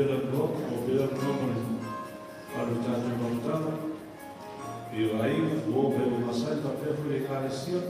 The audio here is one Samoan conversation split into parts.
le avanoa, maua pea le avanoa mo le alu i le tatou mafutaga, i o aiga, uo ma e ua masani faapea foi le Ekalesia.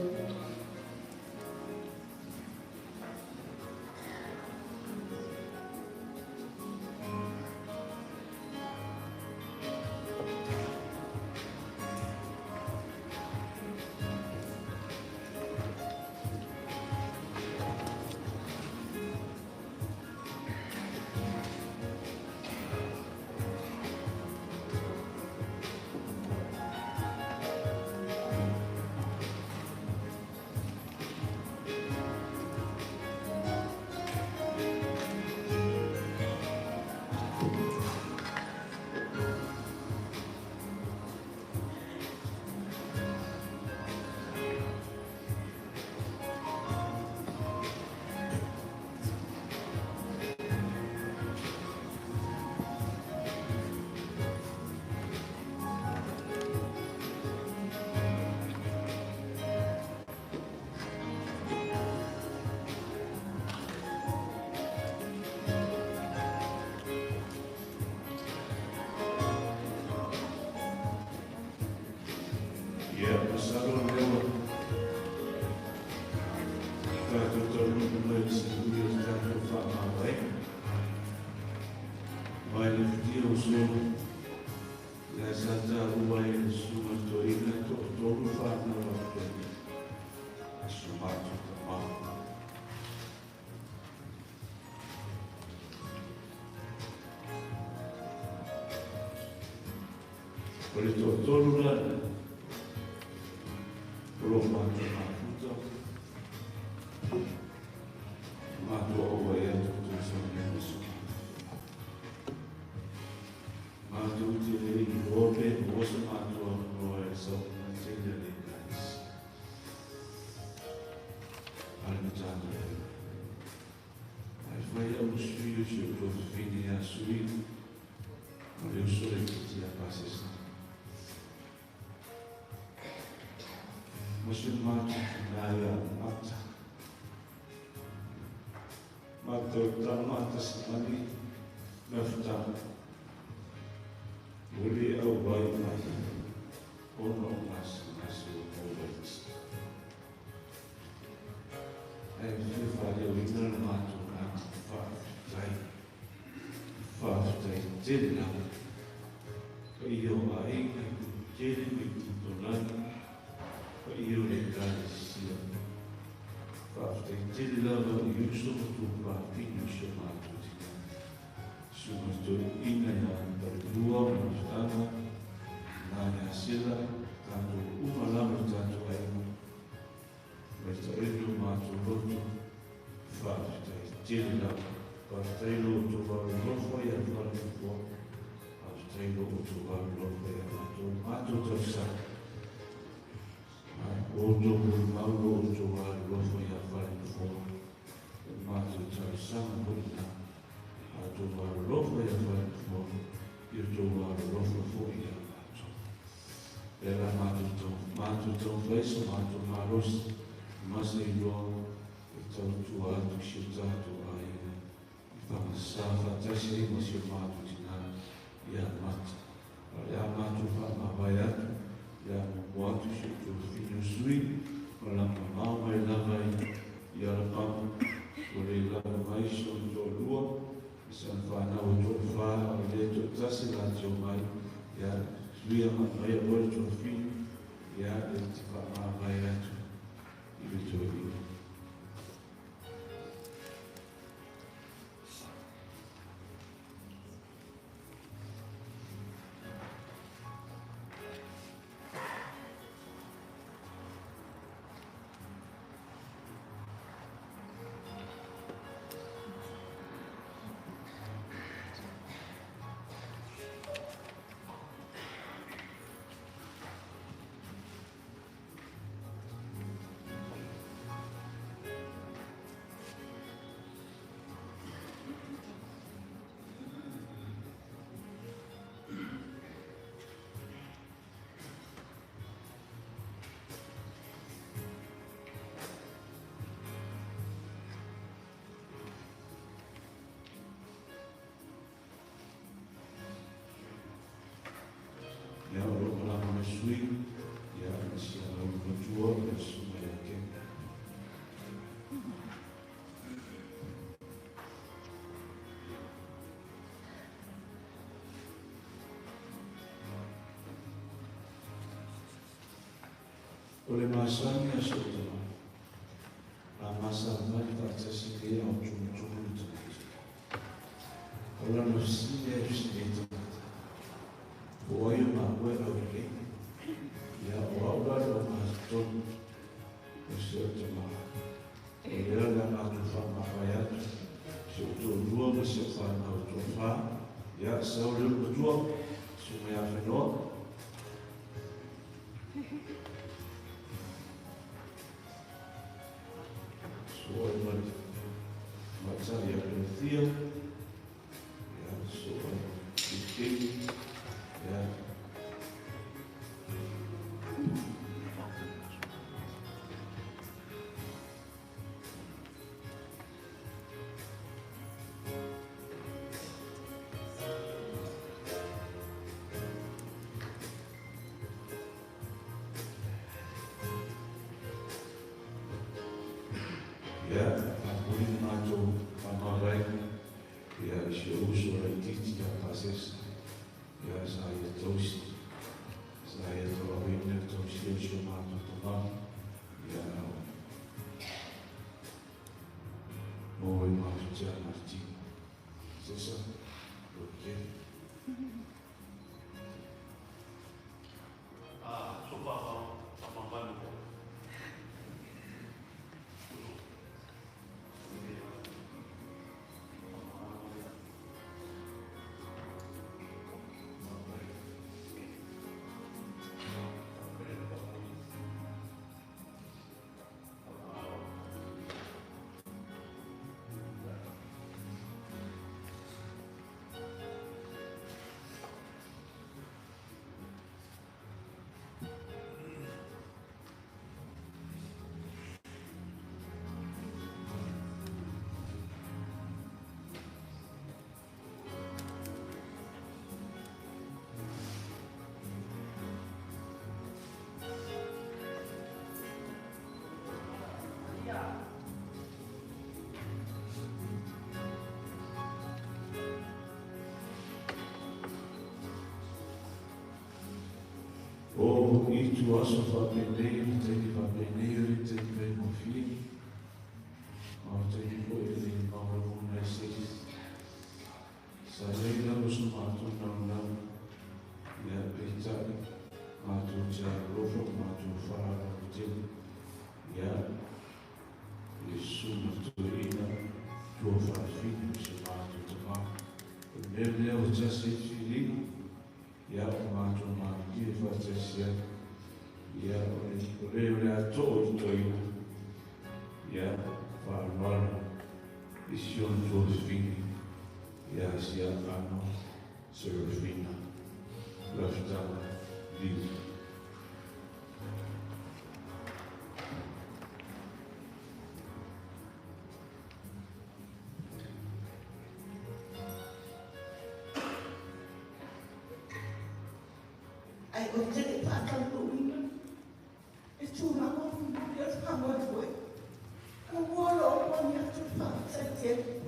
Ia, masalo o lea ua tatou taunuu mai i le siui o le tatou faamavaega. Mai le futia o solo, lea sa taua ai e le susuga i le toeaina e toatolu fanau a le toeaina, a si o matou tama. O le toatolu la lea, o lo matou mafuta, matou auai atu tausaga nei ma si o matou te le iloa pe maua se matou avanoa e sau ai tele a le Ekalesia a le Matagaluega. Ae fai au ma sui o si ou tuafafine ia Sui ma le uso laitiiti ia Pasesa. Ma si o matou tina ia Mata. Matou tama Tasimani Nafutaga. Ua le auai mai ona o gasegase ua maua i tino. Ae fia faaleoina le matou agaga faafetai. Faafetai tele lava. Paia o aiga i Tele ma i Tupolani, paia o le Ekalesia. Faafetai tele lava i uso ma tuafafine o si o matou tina. Susuga Toeaina ia Palelua ma Lafutaga, ina ia Sela, tatou uma lava i tatou aiga. Mai taimi o matou loto, faafetai tele lava. Faafetai lo outou alolofa ia Falefofoa, faafetai lo outou alolofa ia matou, matou tausaga. Ae outou molimau lo outou alolofa ia Falefofoa, o matou talosaga foi lena. A outou alolofa ia Falefofoa, i outou alolofa foi ia matou. Lea la matou tau, matou taumafai so matou malosi ma se iloa e tautua atu i si o tatou aiga i Fagasa faatasi ai ma si o matou tina ia Mata. A o le a matou faamavae atu, o le a muamua atu si o tuafafine o Sui ma lana mamao mai lava i Alapama, ua le lava mai si ona toalua i sana fanau e toafa, a o lea e toatasi la te omai, ia Sui agai mai oe le tuafafine, ia e te faamavae atu i le toeaina. Ia o lo malama mai sui, ia ma si ala ulu matua, ia susunga ia Ken. O le masani a so tama, a masa mai faatasi nei ao tumutumu le tagata. O lana fesili e fesili ai tagata, po o ai o maua e aulelei. Ia o au la le ogatotonu o si ou tamā. O lea o le a matou faamavae atu, si ou toalua ma si ou fanau e toafa. Ia, sau le ulu matua, susuga ia Fenoa. Suo ai ma le tamaitai ia Dorothea, ia, suo ai Kikeni, ia. Ia, faapuli le matou faamavaega, ia, i si ou uso laitiiti ia Pasesa, ia, sa ia tausi, sa ia tauaveina le tausia o si o matou tama, ia, maua ai mafatiaga a le tino. Pasesa, ok. Ah, so faamavae mo. O itu aso faapenei o le taimi faapenei o le taimi faigofie, ma o le taimi foi e le maulagona ai se isi. Sa i ai lava so matou naunau, ia peitai, matou te alolofa ma matou faaaloalo tele, ia le susuga toeaina tua faafine o si o matou tamā. O le mea lea ua tasi ai le filiga, ia o matou malutia faatasi ai, ia o le o le a too i le toeaina, ia faaaloalo i si ona tuafafine, ia Siaano Serafina Lafitala Liu. Ae ou te le i faataunuuina le tulaga o mulimuli o le faamoemoe. Muamua o lo o moni atu le faafetai tele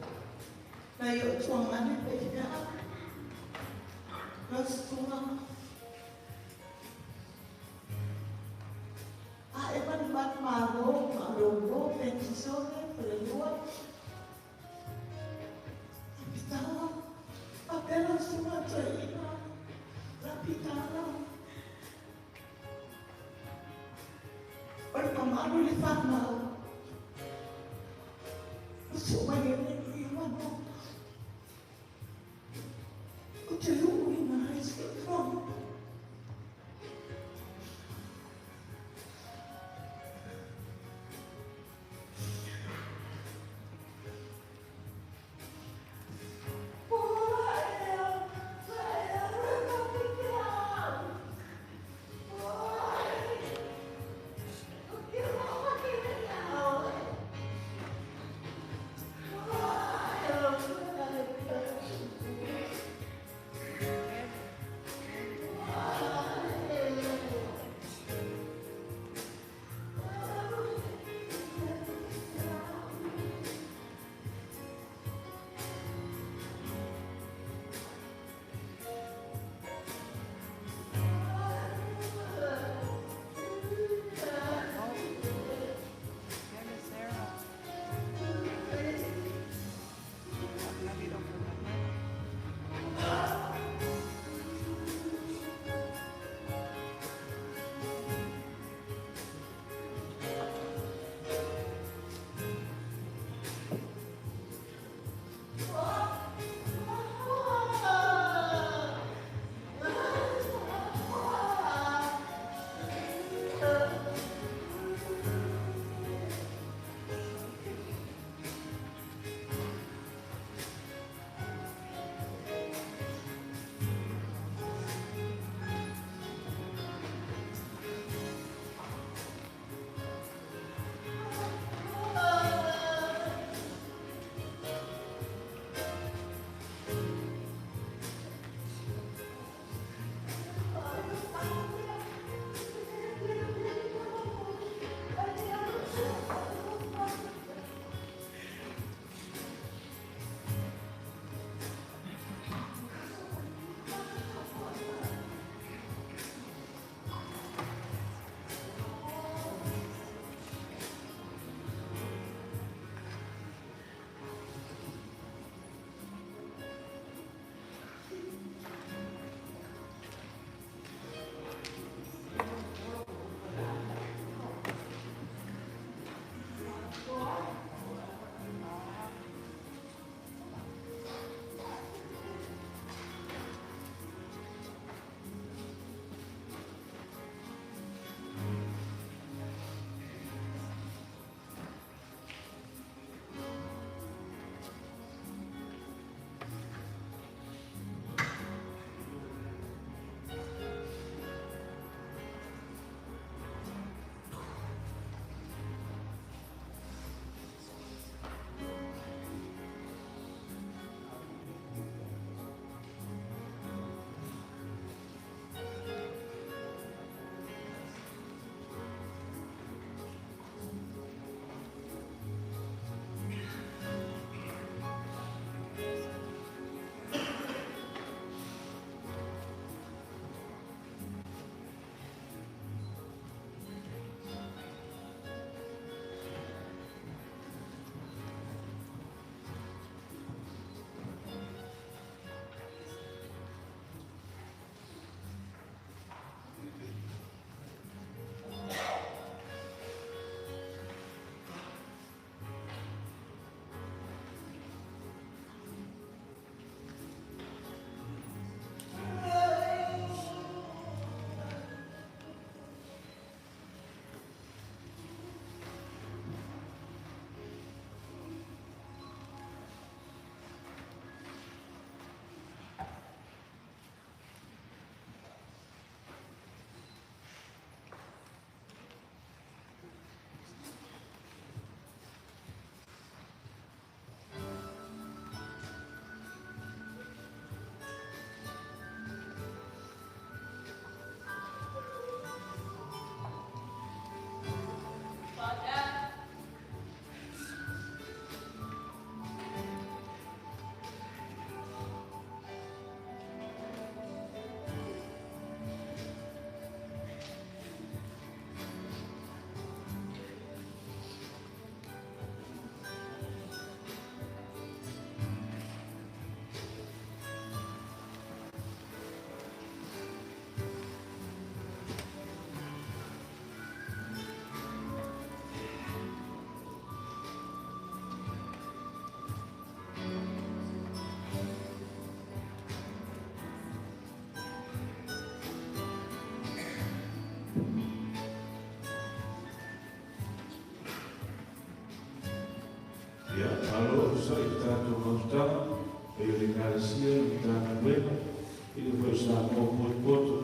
nai ou tuagane faifeau, lau susuga Ae Manumalu Malo, Malolo, Petisone, Falelua, Lapitala, faapea lau susuga Toeaina Lapitala. O le mamalu i le fanau, usu mai e le Ioano, ou te luuina ai si ou fono. onosai i le tatou mafutaga, paia o le Ekalesia, le Matagaluega, ia foi o Samoa potopoto,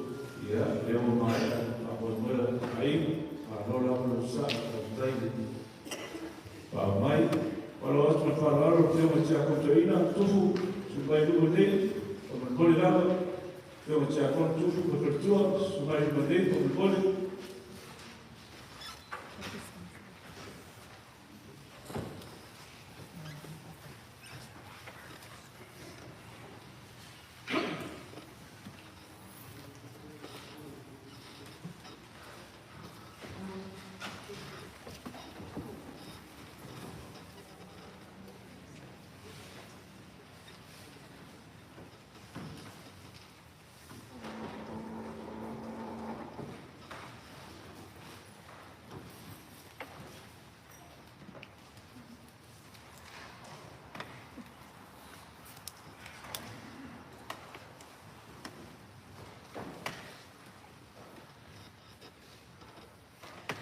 ia, lea ua maea le faamoemoe o aiga, malo lava le onosai, faafetai le faaomai. Alo atu ma le faaaloalo le Afioga i le Tiakono Toeaina Tufu, susu mai i luma nei, faamolemole lava, Afioga i le Tiakono Tufu ma le faletua, susu mai i luma nei, faamolemole.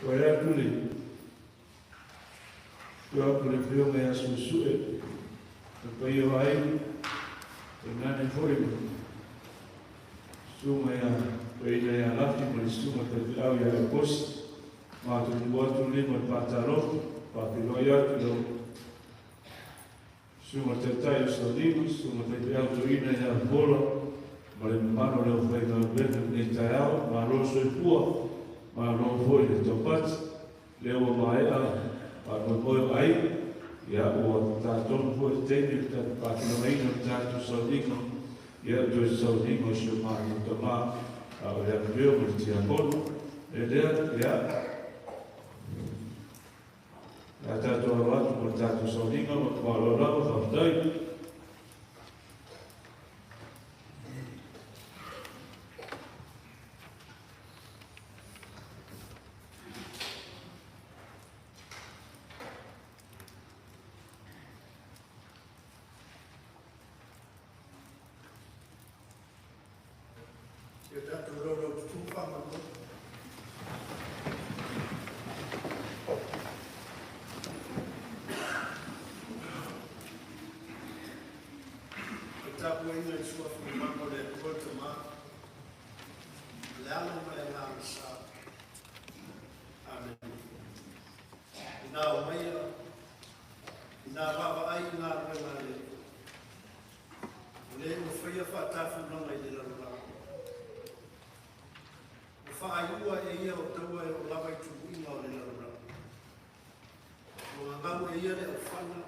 Ua e atu le tua atu le Afioga ia Suesue, le paia o aiga, tainane foi le susuga ia Toeaina ia Lafi ma le susuga i le faifeau ia Leposi. Matou tuu atu le ma le faatalofa, faafeiloai atu i lau susuga i le Taitai o Sauniga, susuga i le faifeau toeaina ia Fola, ma le mamalu o le aufaigaluega i lenei taeao. Malo le soifua, malo foi le taupati, lea ua maea faamoemoe o aiga, ia ua tatou foi le taimi o le tatou faatulagaina o le tatou sauniga, ia toe sauniga o si o matou tama, a o le Afio ma le Tiakono. E lea, ia, a tatou alo atu mo le tatou sauniga ma le faaaloalo lava, faafetai. Ia tatou laulaututu faamolemole. Le tapuaiga i le suafa mamalu o le Atua le Tama, le Alo ma le Agaga Sa. Amene. Ina omaia, ina vaavaai i galuega a le Atua, o le ua faia faatafulaga i le lalolagi. Ua faaiua e ia o taua e oo lava i tumuiga o le lalolagi. Ua gagau e ia le aufana,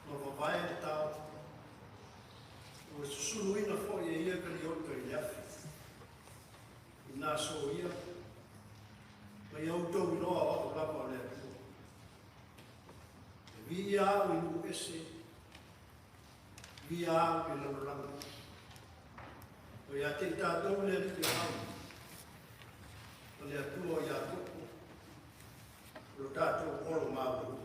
ma vavae le tao. Ua susuluina foi e ia galiota i le afi. Ina soia, ma ia outou iloa o au lava o le Atua. E viia au i nuu ese, viia au i lalolagi. O ia te i tatou le Alii o Mamalu, o le Atua o Iakopo, o lo tatou olo maualuga.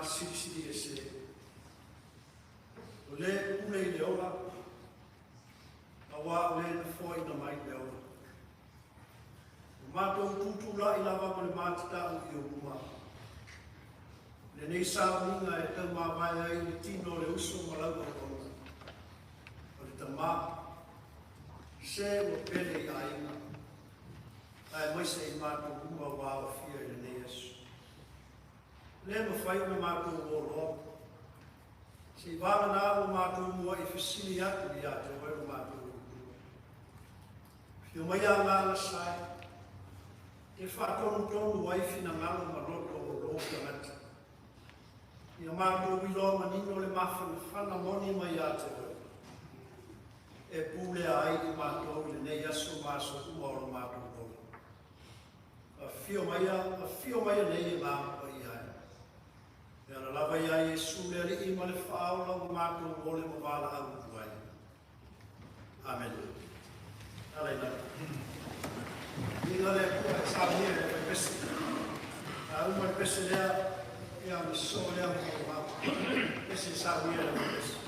Silisili Ese, o le pule i le ola, auā o le na foaiina mai le ola. Ua matou tutulai lava ma le matatau i ou luma. Lenei sauniga e taumavae ai le tino o le uso ma lau auauna, o le tamā, se ua pele i aiga, aemaise i matou uma ua aofia i lenei aso. Le mafai ona matou oloa, se i vagana ua matou muai fesili atu ia te oe lo matou Atua. Afio mai agaga sae, e faatonutonu ai finagalo ma loto o lou tagata. Ia matou iloa manino le mafanafana moni mai ia te oe, e pulea ai i matou i lenei aso ma aso uma o lo matou ola. Afio maia nei e agaga paia e. E ala lava ia Iesu le Alii ma le Faaola ua matou ole ma valaau atu ai. Amen. Ala i lalo. Viiga le Atua e saunia e le faipese. A uma le pese lea, ia ona sosoo lea ma molimau. Pese e saunia e le faipese.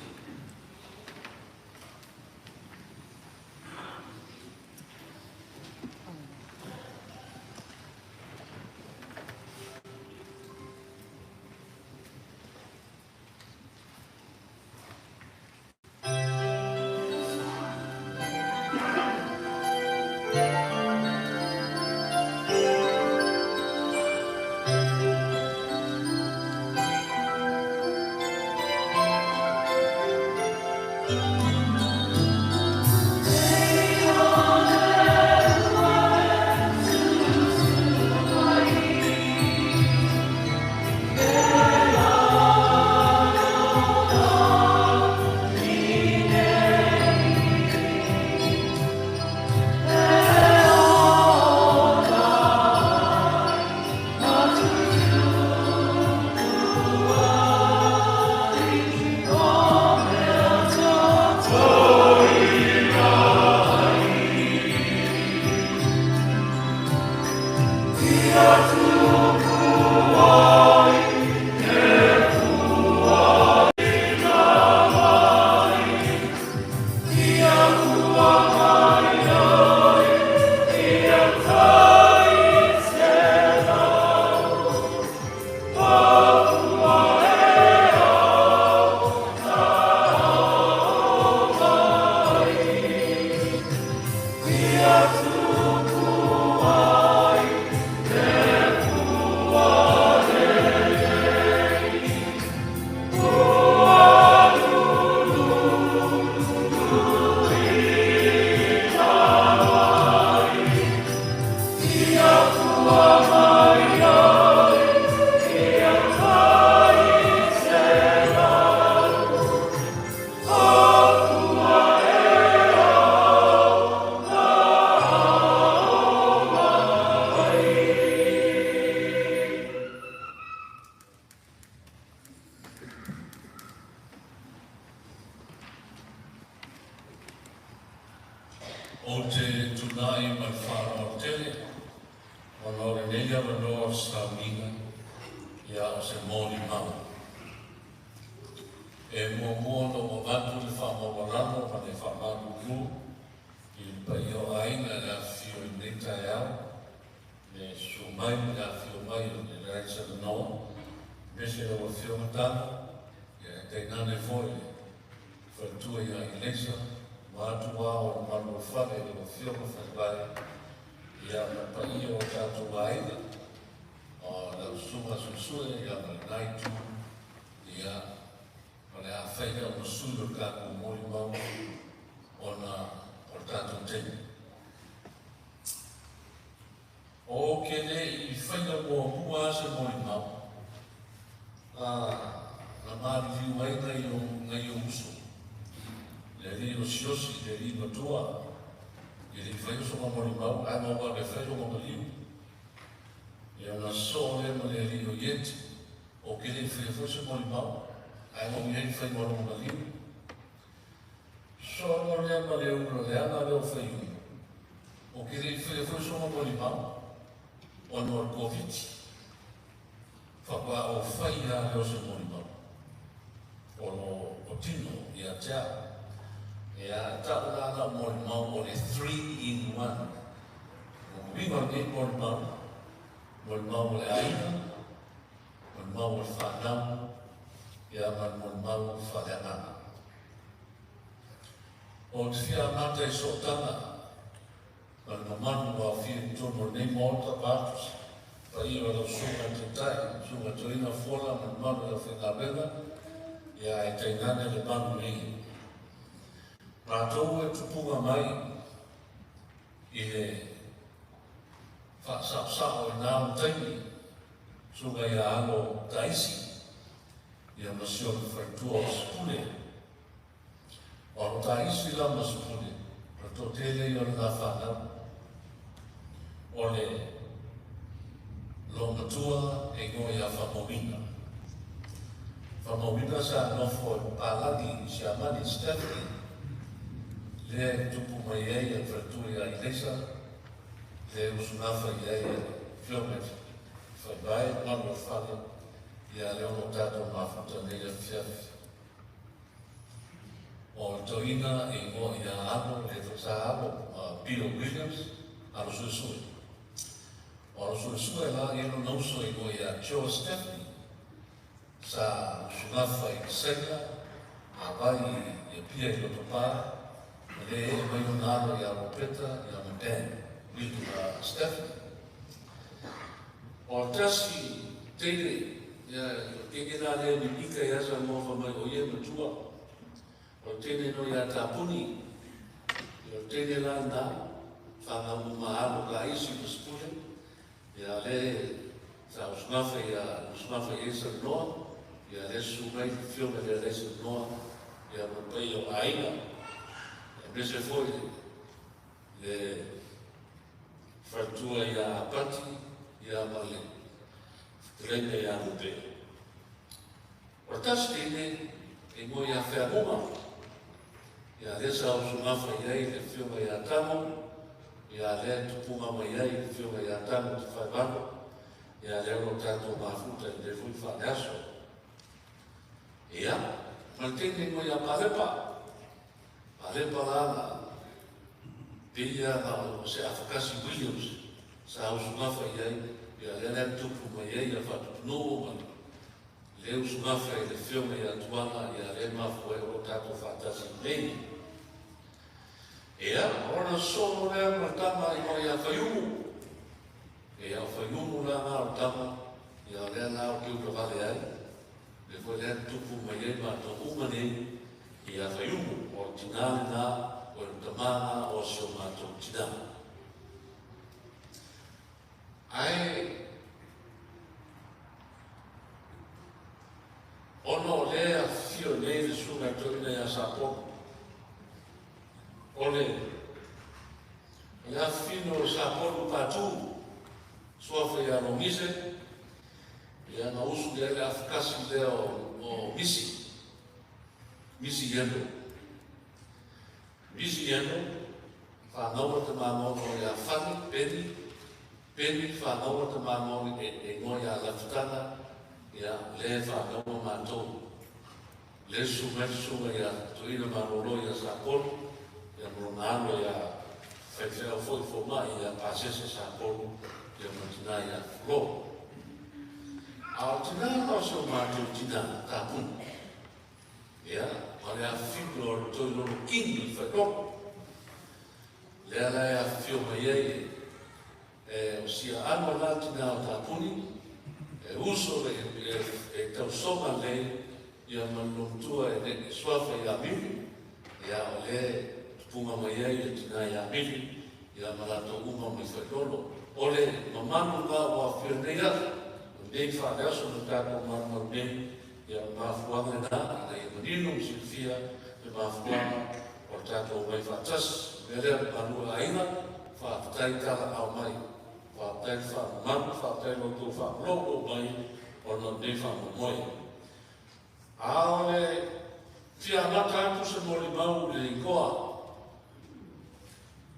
Ou te tulai ma le faaaloalo tele ona o lenei avanoa o se sauniga, ia o se molimau. E muamua ona ou avatu le faamaualalo ma le faamalulu i le paia o aiga i le afifio i lenei taeao, le susu mai ma le afifio mai o le Lelaisa Manoa, aemaise lau Afioga Tago, ia e tainane foi le faletua ia Ilaisa, vaeatu ao o le malu o le fale i lau Afioga Falevae, ia ma le paia o tatou aiga, o lau Susuga Suesue, ia ma lena itu, ia, o le a fai lea ma sui o le tatou molimau ona o le tatou taimi. Ou te le i faia muamua lava se molimau, a na maliliu ai nai ou uso, le alii o Siosi, le alii matua, e le i faia sona molimau, ae na ua alu e fai lona maliu. Ia ona sosoo lea ma le alii o Ieti, ou te le i faia foi se molimau, ae na ou i ai i le faiga o lona maliu. Sosoo loa lea ma le ula leaga lea o Faiumu, ou te le i faia foi sona molimau, ona o le Koviti. Faatoa ou fai lava lea o se molimau o lo o tino ia te au. Ia, e tau la lau molimau o le 3 in 1. O le uiga o lenei molimau, molimau o le aiga, molimau o le fanau, ia ma le molimau faaleagaga. Ou te fia amata i sootaga ma le mamalu ua aofia i totonu o lenei Maota vaeatu se paia o lau Susuga i le Taitai, Susuga Toeaina Fuola ma le mamalu o le aufaigaluega, ia ae tainane le malu nei. Matou e tupuga mai i le faasaosao i na o taimi, Susuga ia Alo Taisi, ia ma si ona faletua o Sipule. O alo taisi la ma Sipule, o le toatele ia o le la fanau. O le loomatua e igoa ia Faamauina. Faamauina sa nofo i Palagi i Siamani, Stephanie, lea e tupu mai ai a le faletua ia Ilaisa, lea e usugafa i ai a le afioga i Faivae, malu o le fale, ia lea o lo o tatou mafuta nei afiafi. O le toeaina e igoa ia Alo le Fata Alo ma Bill Williams, Alo Suesue. O Alo Suesue la e lona uso e igoa ia Joe Stephanie, sa usugafa i Saina, Hawaii i Apia i Lotopa, ma le ee mai ona alo ia Ropeta ia ma Dan William Stephanie. O le tasi teine, ia, o teine la lea ni ika ia sa moa fa mai o ia matua. O le teine no ia Tapuni, ia o le teine la na, whanau uma alo ka isi ma sepule, ia le sa usugafa ia, usugafa ia sa noa, ia le susu mai le fioga le le sa noa, ia ma pai o aiga. Ia mese foi le faletua ia Apati ia ma le fetalaiga ia Lupe. O le tasi teine e igoa ia Feamuga, ia lea sa usugafa i ai le afioga ia Tamo, ia lea e tupuga mai ai le afioga ia Tamo Te Faevalo, ia lea o lo o tatou mafuta i lenei foi faaleaso. Ia, ma le teine e igoa ia Palepa, Palepa la na pei lava na o se afakasi Williams sa usugafa i ai, ia lea la e tupu mai ai ia Faatupunuu ma le usugafa i le afioga ia Tuala, ia lea e mafua ai o lo o tatou faatasi nei. Ia, ona sosolo lea ma le tama i mai ia Faiumu. Ia, o Faiumu la na o le tama, ia lea la o te utavale ai, lea foi lea na tupu mai ai matou uma nei ia Faiumu, o le tina lena, o le tama lena o si o matou tina. Ae ona o lea afifio nei le susuga i toeaina ia Sapolu, o le le afifino o Sapolu Patu, suafa ia Logise, ia na usu i ai le afakasi lea o Misi, Misi Yendo. Misi Yendo, whangaua te māngono ia Fani, Penny, Penny whangaua te māngono e ngoa ia Lafutana, ia le whangaua mātou. Le susu mai susuga ia Toeaina Malolo ia Sapolu, ia ma lona alo ia faifeau foi fomai ia Pasese Sapolu, ia ma tina ia Fulo. A o tina la o si o matou tina Tapuni. Ia, ma le afifio o le Toilolo King i Failolo. Lea la e afifio mai ai e o sia alo la tina o Tapuni, e uso le e tausoga lei ia ma le lomatua e le suafa ia Mili, ia o le tupuga mai ai le tina ia Mili, ia ma latou uma mai Failolo. O le mamalu la ua afifio nei aso, o lenei faaleaso na tatou malumalu nei, ia o le mafuaaga lena ina ia manino ma silafia le mafuaaga o le tatou omai faatasi. O le mea lea, malu e aiga, faafetai talaaao mai. Faafetai le faamamalu, faafetai lo outou faamalolo mai ona o lenei faamoemoe. A o le fia amata atu se molimau i le igoa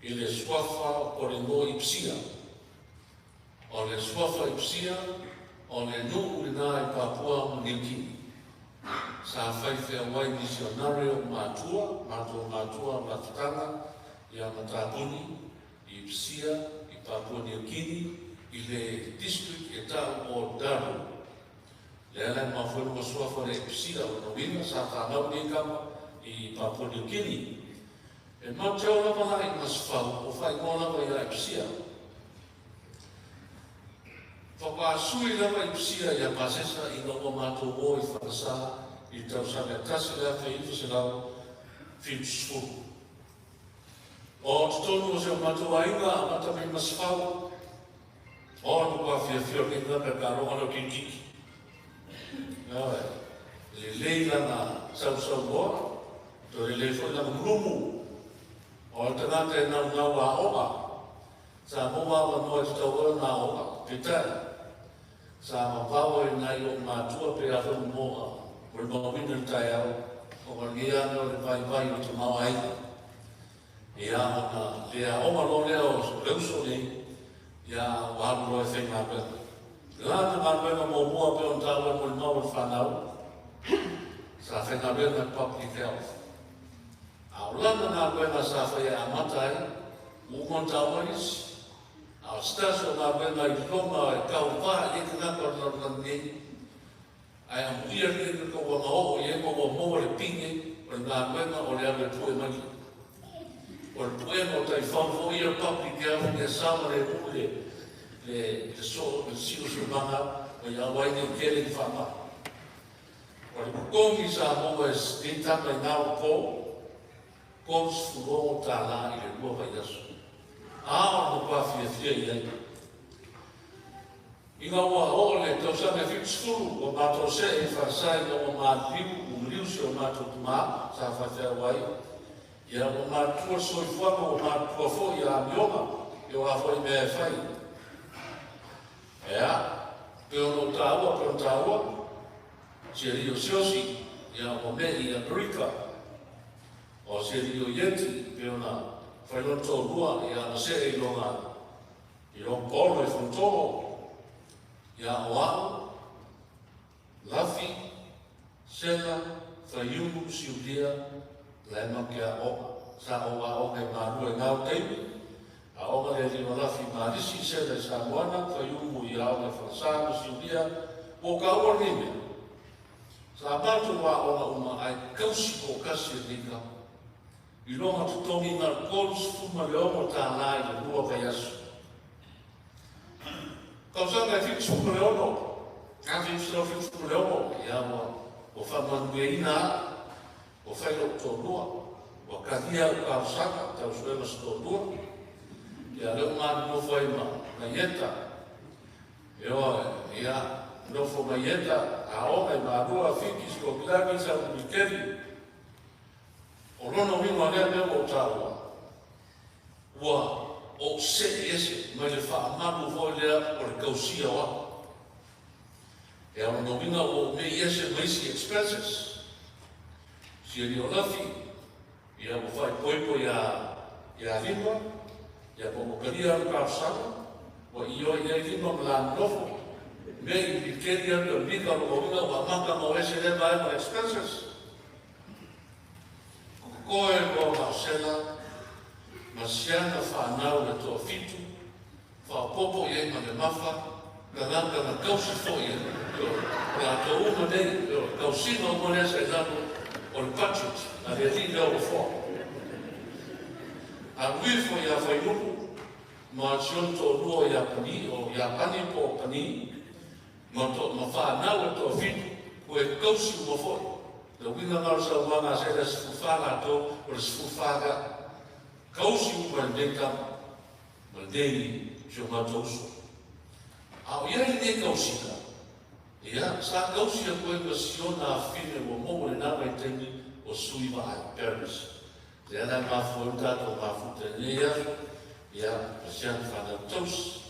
i le suafa o le igoa Ipsia. O le suafa Ipsia O le nuu lena i Papua ma Niu Kini. Sa faifeau ai misionare o matua, matou matua mafutaga ia Matapuni i Psia i Papua Niu Kini i le district e tau o Daru. Lea la e mafua ai lona suafa le Psia o lona uiga sa fanau lenei tama i Papua Niu Kini. E matou te o lava la i Masefau o faaigoa lava ia Psia. Faapasui lava i Psia ia Pasesa ina ua matou o i Falasā i le tausaga 1970. O totonu o si o matou aiga amata mai Masefau, o le matua fiafia o lenei tagata i le taaloga lea o kirikiti. Ioe, lelei lana sausaunoa, toe lelei foi lana mulumu. O le tagata e naunau aoga, Sa maua avanoa e tatau ai ona aoga, peitai, sa vavao ai nai o'u matua pe a foi ma molimauina i le taeao, ona o lenei lava mea o le vaivai o le tamaoaiga. Ia, ona le aoga loa lea o le uso nei, ia ua alu loa e faigaluega. O lana galuega muamua pei ona taua e molimau a le fanau, sa faigaluega i le Public Health. A o lana galuega sa fai e amata ai, ua uma ona taua isi, a o se tasi o galuega i loma e tauva i ai tagata o le lalolagi nei, ae amuia lenei tagata ua na oo i ai ma ua maua le pine o le galuega o le alu e pue mai. O le puega o taifau foi ia, public health, ia saogalemu le le le so le siosiomaga ma ia aua ai ne i tele ni faamai. O le totogi sa maua e lenei tama i na o po, $36 i le 2 vaiaso. A o le matua fiafia i ai. Ina ua oo le tausaga e 70, ua matou see i Falesā ina ua maliliu, ua maliu si o matou tama sa faifeau ai. Ia ua matutua le soifuaga, ua matutua foi ia amioga, ia o a foi mea e fai. Ea, pei ona ou taua, pei ona taua, si alii o Siaosi, ia ua me'i i Amerika. O si alii o Ieti, pei ona fai lona toalua, ia na see i lona, i lona paolo i Fonotolo. Ia o a'u, Lafi, Sela, Faiumu, Siulia, la e matou te aoga. Sa ou aoga i Malua i na taimi, aoga le alii o Lafi i Malisi, Sela i Samoana, Faiumu i aoga i Falasā ma Siulia. Ua ou taua lenei mea. Sa matou aoga uma ae tausi toatasi e lenei tama. I lona totogiga $36 i le 2 vaiaso. Tausaga e 76, 1976, ia ua faamanuiaina au, ua fai lou toalua, ua talia au talosaga, tausuega se toalua, ia lea ua manonofo ai ma Maieta, ioe, ia, nofo Maieta, aoga i Malua, Fiti, Sikotilani, Sautu Mikeli. O lona uiga o lea mea ua ou taua, ua ou se'i ese mai le faamalu foi lea o le tausia o au. E o lona uiga ua ou me'i ese ma isi expenses. Si alii o Lafi, ia ua faaipoipo ia ia Lima, ia po ua talia anu talosaga, ua ioe i ai Lima ma la nonofo, me'i Mikeli anu e Mika o lona uiga ua amata ona o ese lea vaega o expenses. Kokoe loa ma o Sela, ma siana fanau e toafitu, faaopoopo i ai ma le mafa, tagata na tausi foi e o latou uma nei, o le tausiga uma lea sa i lalo o le budget a le alii lea o Nofoa. Alu ifo ia Faiupu ma si ona toalua o Iapani, o Iapani po o Pani, ma to, ma fanau e toafitu, ua e tausi uma foi. Le uiga na o le saunoaga a Sela e 14 latou, o le 14 lea. Tausi uma e lenei tama ma lenei si o matou uso. A o i ai lenei tausiga, ia, sa tausi atu ai ma si ona afine ua maua i lena vaitaimi o Sui Vaai, Paris. Lea la e mafua ai lo tatou mafuta i lenei aso, ia, ma si ana fanau tausi.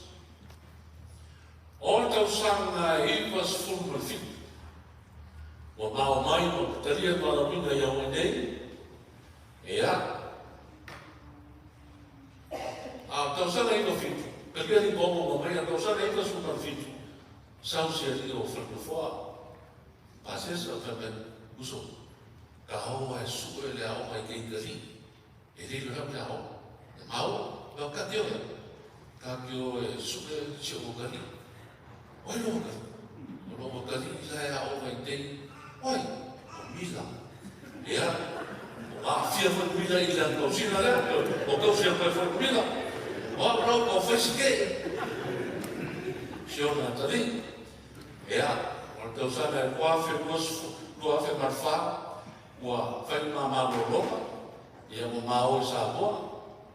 O le tausaga e 97, ua mao mai ma ua talia le valaauina i Hawaii nei, ia, a o le tausaga 97, talia lima ono ma mai, a o le tausaga 97, Sau se alii o Falenofoa, pasesa fai mai, uso, ka o ae sue le aoga i Keikali, e le iloa le aoga. E maua, me o ka kio e, ka kio e sue si o kali. Oi lo kali. O lo kali i la e aoga i tei. Oi, o mila. Ia, o aafia foi mila i le tausiga lea, o tausia mai foi mila. O au rau o whaisi ke. Si ona tali. Ia, o le tausaga e 2024, ua fai le mamalologa, ia ua mao i Samoa.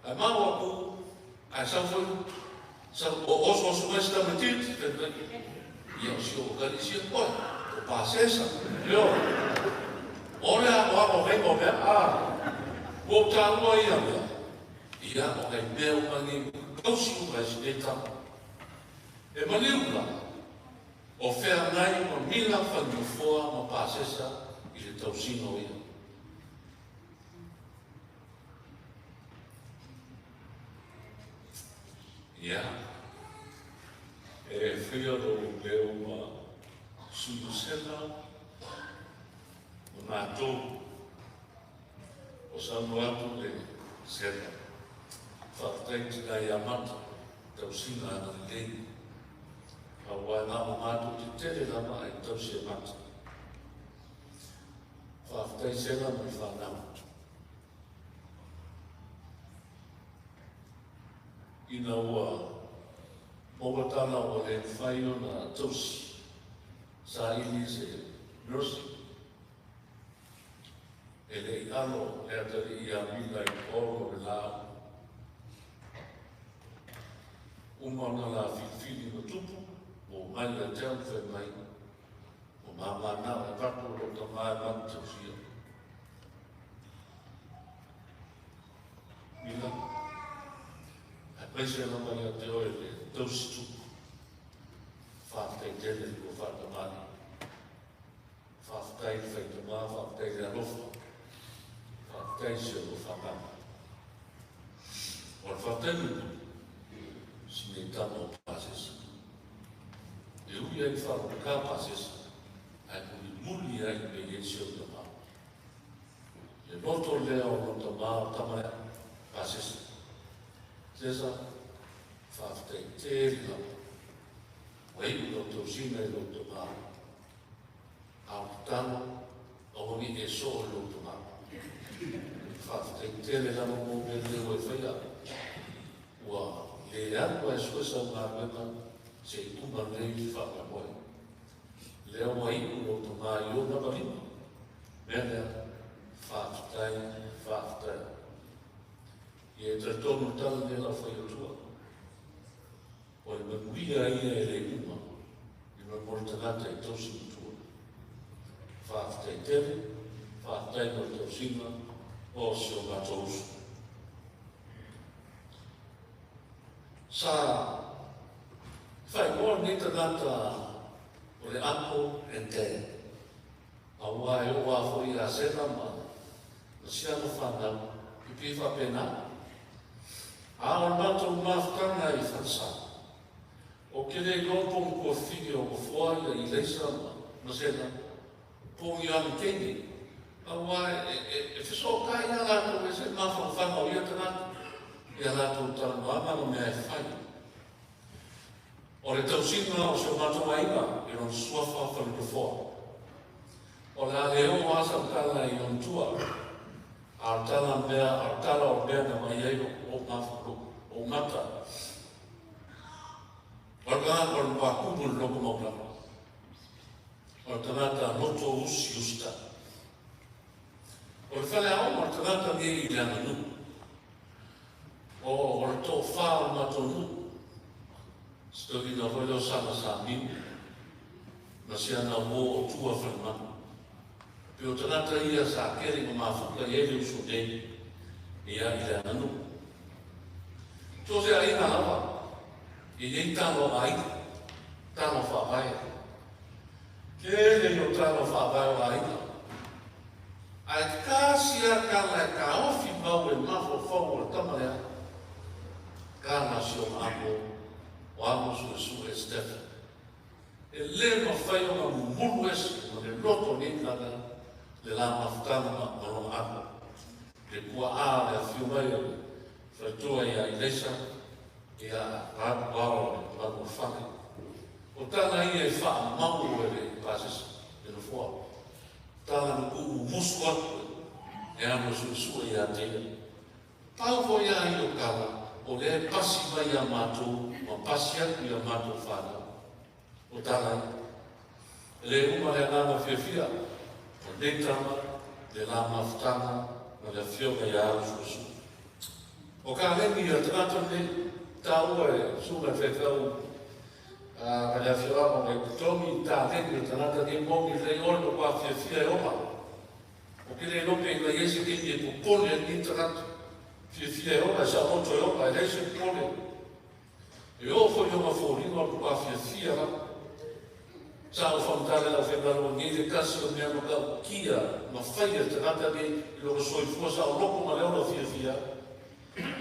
Ae mau aku, ae sau foi, sau, o oso oso mai se tamaitiiti, fai mai, ia o si o kali sia, oi, o pasesa, io, o le a o a o venga o mea, a, ua o tāua ia mea, ia o hei mea o mangi, kausi uma e si nei tama. E maniu la, o fea ngai ma mila whangafoa ma pasesa i le tausiga o ia. Ia, e whia lou leo ma suiusela ma mātou o sauno atu le sela. Whaatai tina i a mata, tausiga ana lelei. A ua ngā ma mātou te tere lama ai tausi e mata. Whaatai sela mai whanau. Ina ua maua tala o le whai o na tausi sa ili se nursing. E le i alo le atari i a mila i oro le lau. Uma ona la filifili ma tupu, o mai la te au whai mai, o māmā nā e vato lo ta mai manu tausia. Mila, ai paise lava ia te oe le tausi tupu. Whāwhtai tele i o whātamani. Whāwhtai i whaitamā, whāwhtai le alofa. Whāwhtai se o whakama. O le whāwhtai lupu, si nei tama o pasesa. E ui ai whāwhtai ka pasesa, ai muli muli ai me i se o tama. Le loto lea o lo tama o tama ea, pasesa. Sesa, whāwhtai tēri lava. Wai u lau tausina i lau tama. A o talo, a wangi e so i lau tama. Whāwhtai tēre lava mō me leo e whaia. Ua le atu ai sue sau ngā wena, se i uma nei i whakamoe. Lea wai u lau tama i o nama lima. Mea lea, whāwhtai, whāwhtai. Ia e talitonu tala le lau whai atua. O le manuia ia e le uma, i mo mo le tagata i tausi matua. Whāwhtai tere, whāwhtai mo le tausiga o si o mātou uso. Sa whaingoa nei tagata o le uncle and dad. A ua e o a foi a sena ma na siana whanau, i pi whapena. A o mātou mafutanga i whansa. O ke le lopo kua whiri o mafoa ia i leisa ma sena, pongi anu teine. A ua e whiso kai a rātou e se mawhangawhanga o ia tagata. Ia rātou taranoanga no mea e whai. O le tausiga o se o mātou aiga i lona suafa faletofoa. O le a le o asa o tala i ona tua. A o tala mea, a o tala o mea na mai ai o mawhangawhanga o mata. O le tagata o le wakumu le loko maulama. O le tagata loto usi usta. O le whale ao o le tagata nei i le anganu. O le tō whā o mātou nu. Sitokina foi leo sana sa miu. Na siana mō o tua whalimanu. Pe o tagata ia sa kere ma mafuka i ele uso nei. Ia i le anganu. Tō se aina lava. I nei talo aina. Talo whaavae. Ke le o talo whaavae o aina. Ai ka sia ka le ka ofi mau e mafo fau o le tama lea. Ka na si o amo, o amo su e su e Stephen. E E lē mafai ona mumulu ese ma le loto o lenei tagata le la mafutaga ma lona ato. Le tuaʻā le afio mai o le faletua ia Ilaisa, ia vaeatu ao o le malu o le fale. O tala ia e faamau e le pasese le nofoa. Tala na tuumumusu atu e alu e suesue ia te ia. Pau foi a ia o tala, o lea e pasi mai ia matou ma pasi atu i a matou fanau. O tala ia. E le uma le agaga fiafia o lenei tama, le la mafutaga ma le afioga ia Alu Suesue. O kaleni a tagata lenei, taua e susuga i le faifeau ma le afioaga o Vaitotogi, taleni o tagata nei moni lelei oe matua fiafia e ola. O ke le iloa pe i ai se taimi e popole ai lenei tagata. Fiafia e ola, e saoloto e ola, e leai se popole. E oo foi i ona foliga o le matua fiafia lava. Sa ou faamatala i lau faigaluega nei le tasi o mea matautia na faia e le tagata nei i lona soifua saoloto ma le ola fiafia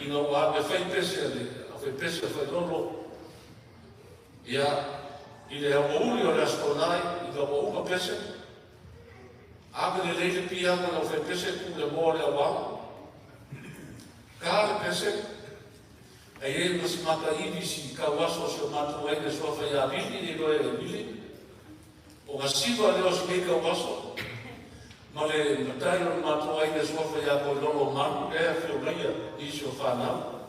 ina ua ave e fai pese a le aufaipese a Failolo ia i le aoauli o le Aso Toonai ina ua uma pese. Ave lelei le piaga i le aufaipese tuu le moa o le auala. Ka le pese, ae i ai ma si mataivi si tauaso o si o matou aiga e suafa ia Vili, e iloa e Vili. O ga siva lea o si nei tauaso, ma le matai o le matou aiga e suafa ia Koilolo o Malu, lea e afio mai ia nisi o fanau.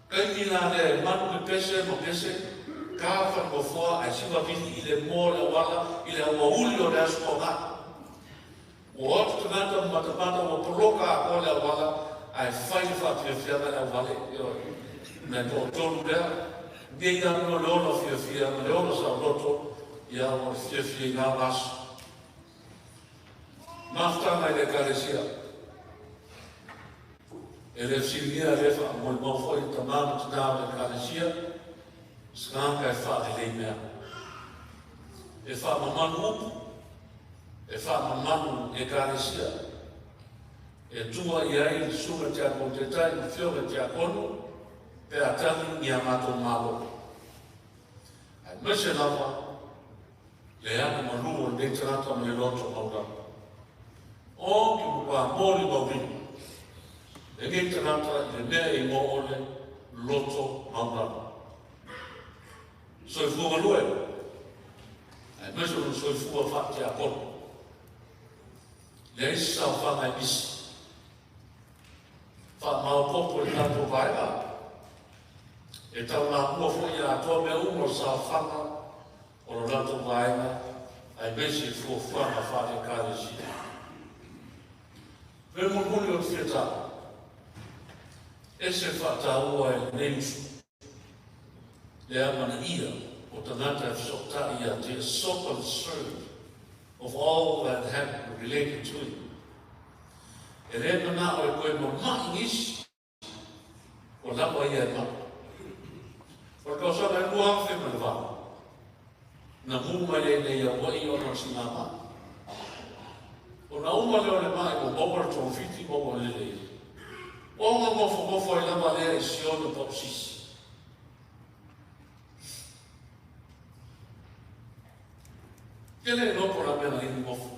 Taimi la lea e malu le pese ma pese, ka fale-nofoa ae siva vili i le moa o le auala i le aoauli o le Aso Toonai. Ua o atu tagata ma matamata ua poloka atoa le auala ae fai le faafiafiaga le auvale. Ioe, mea toatolu lea. Nei lava mea o le ola fiafia ma le ola saoloto, ia o le fiafia i na aso. Mafutaga i le Ekalesia. E le fesiligia lea faamolimau foi i tama ma tinā o le Ekalesia, se tagata e faalelei mea. E faamamalu upu, e faamamalu Ekalesia. E tua i ai le susuga i le Tiakono Taitai ma afioga i Tiakono pe a tali ni a matou malo. Aemaise lava le ana malu o lenei tagata ma le loto maualalo. O ke matua molimauina lenei tagata i le mea e igoa o le loto maualalo. Soifua galue, aemaise o lona soifua faatiakono. Leai se saofaga e misi. Faamaopoopo i le tatou vaega. E taulamua foi ia atoa mea uma o le saofaga o lo latou vaega aemaise i fuafuaga faale-Ekalesia. Mea mulimuli o te fia taua, ese le faataua e lenei uso, le amanaia o tagata e fesootai ia te so concerned of all that have related to him. E le manao e toe mama'i nisi, ua lava ia e maʻi. O le tausaga e 2008, na mū mai ai nei Hawai'i ona o le sigāmaʻi. Ona uma lea o le maʻi ua maua le togafiti ma ua lelei. Ona nofonofo ai lava lea i Siona pausisi. Ke le iloa po o le a mea na inu nofo.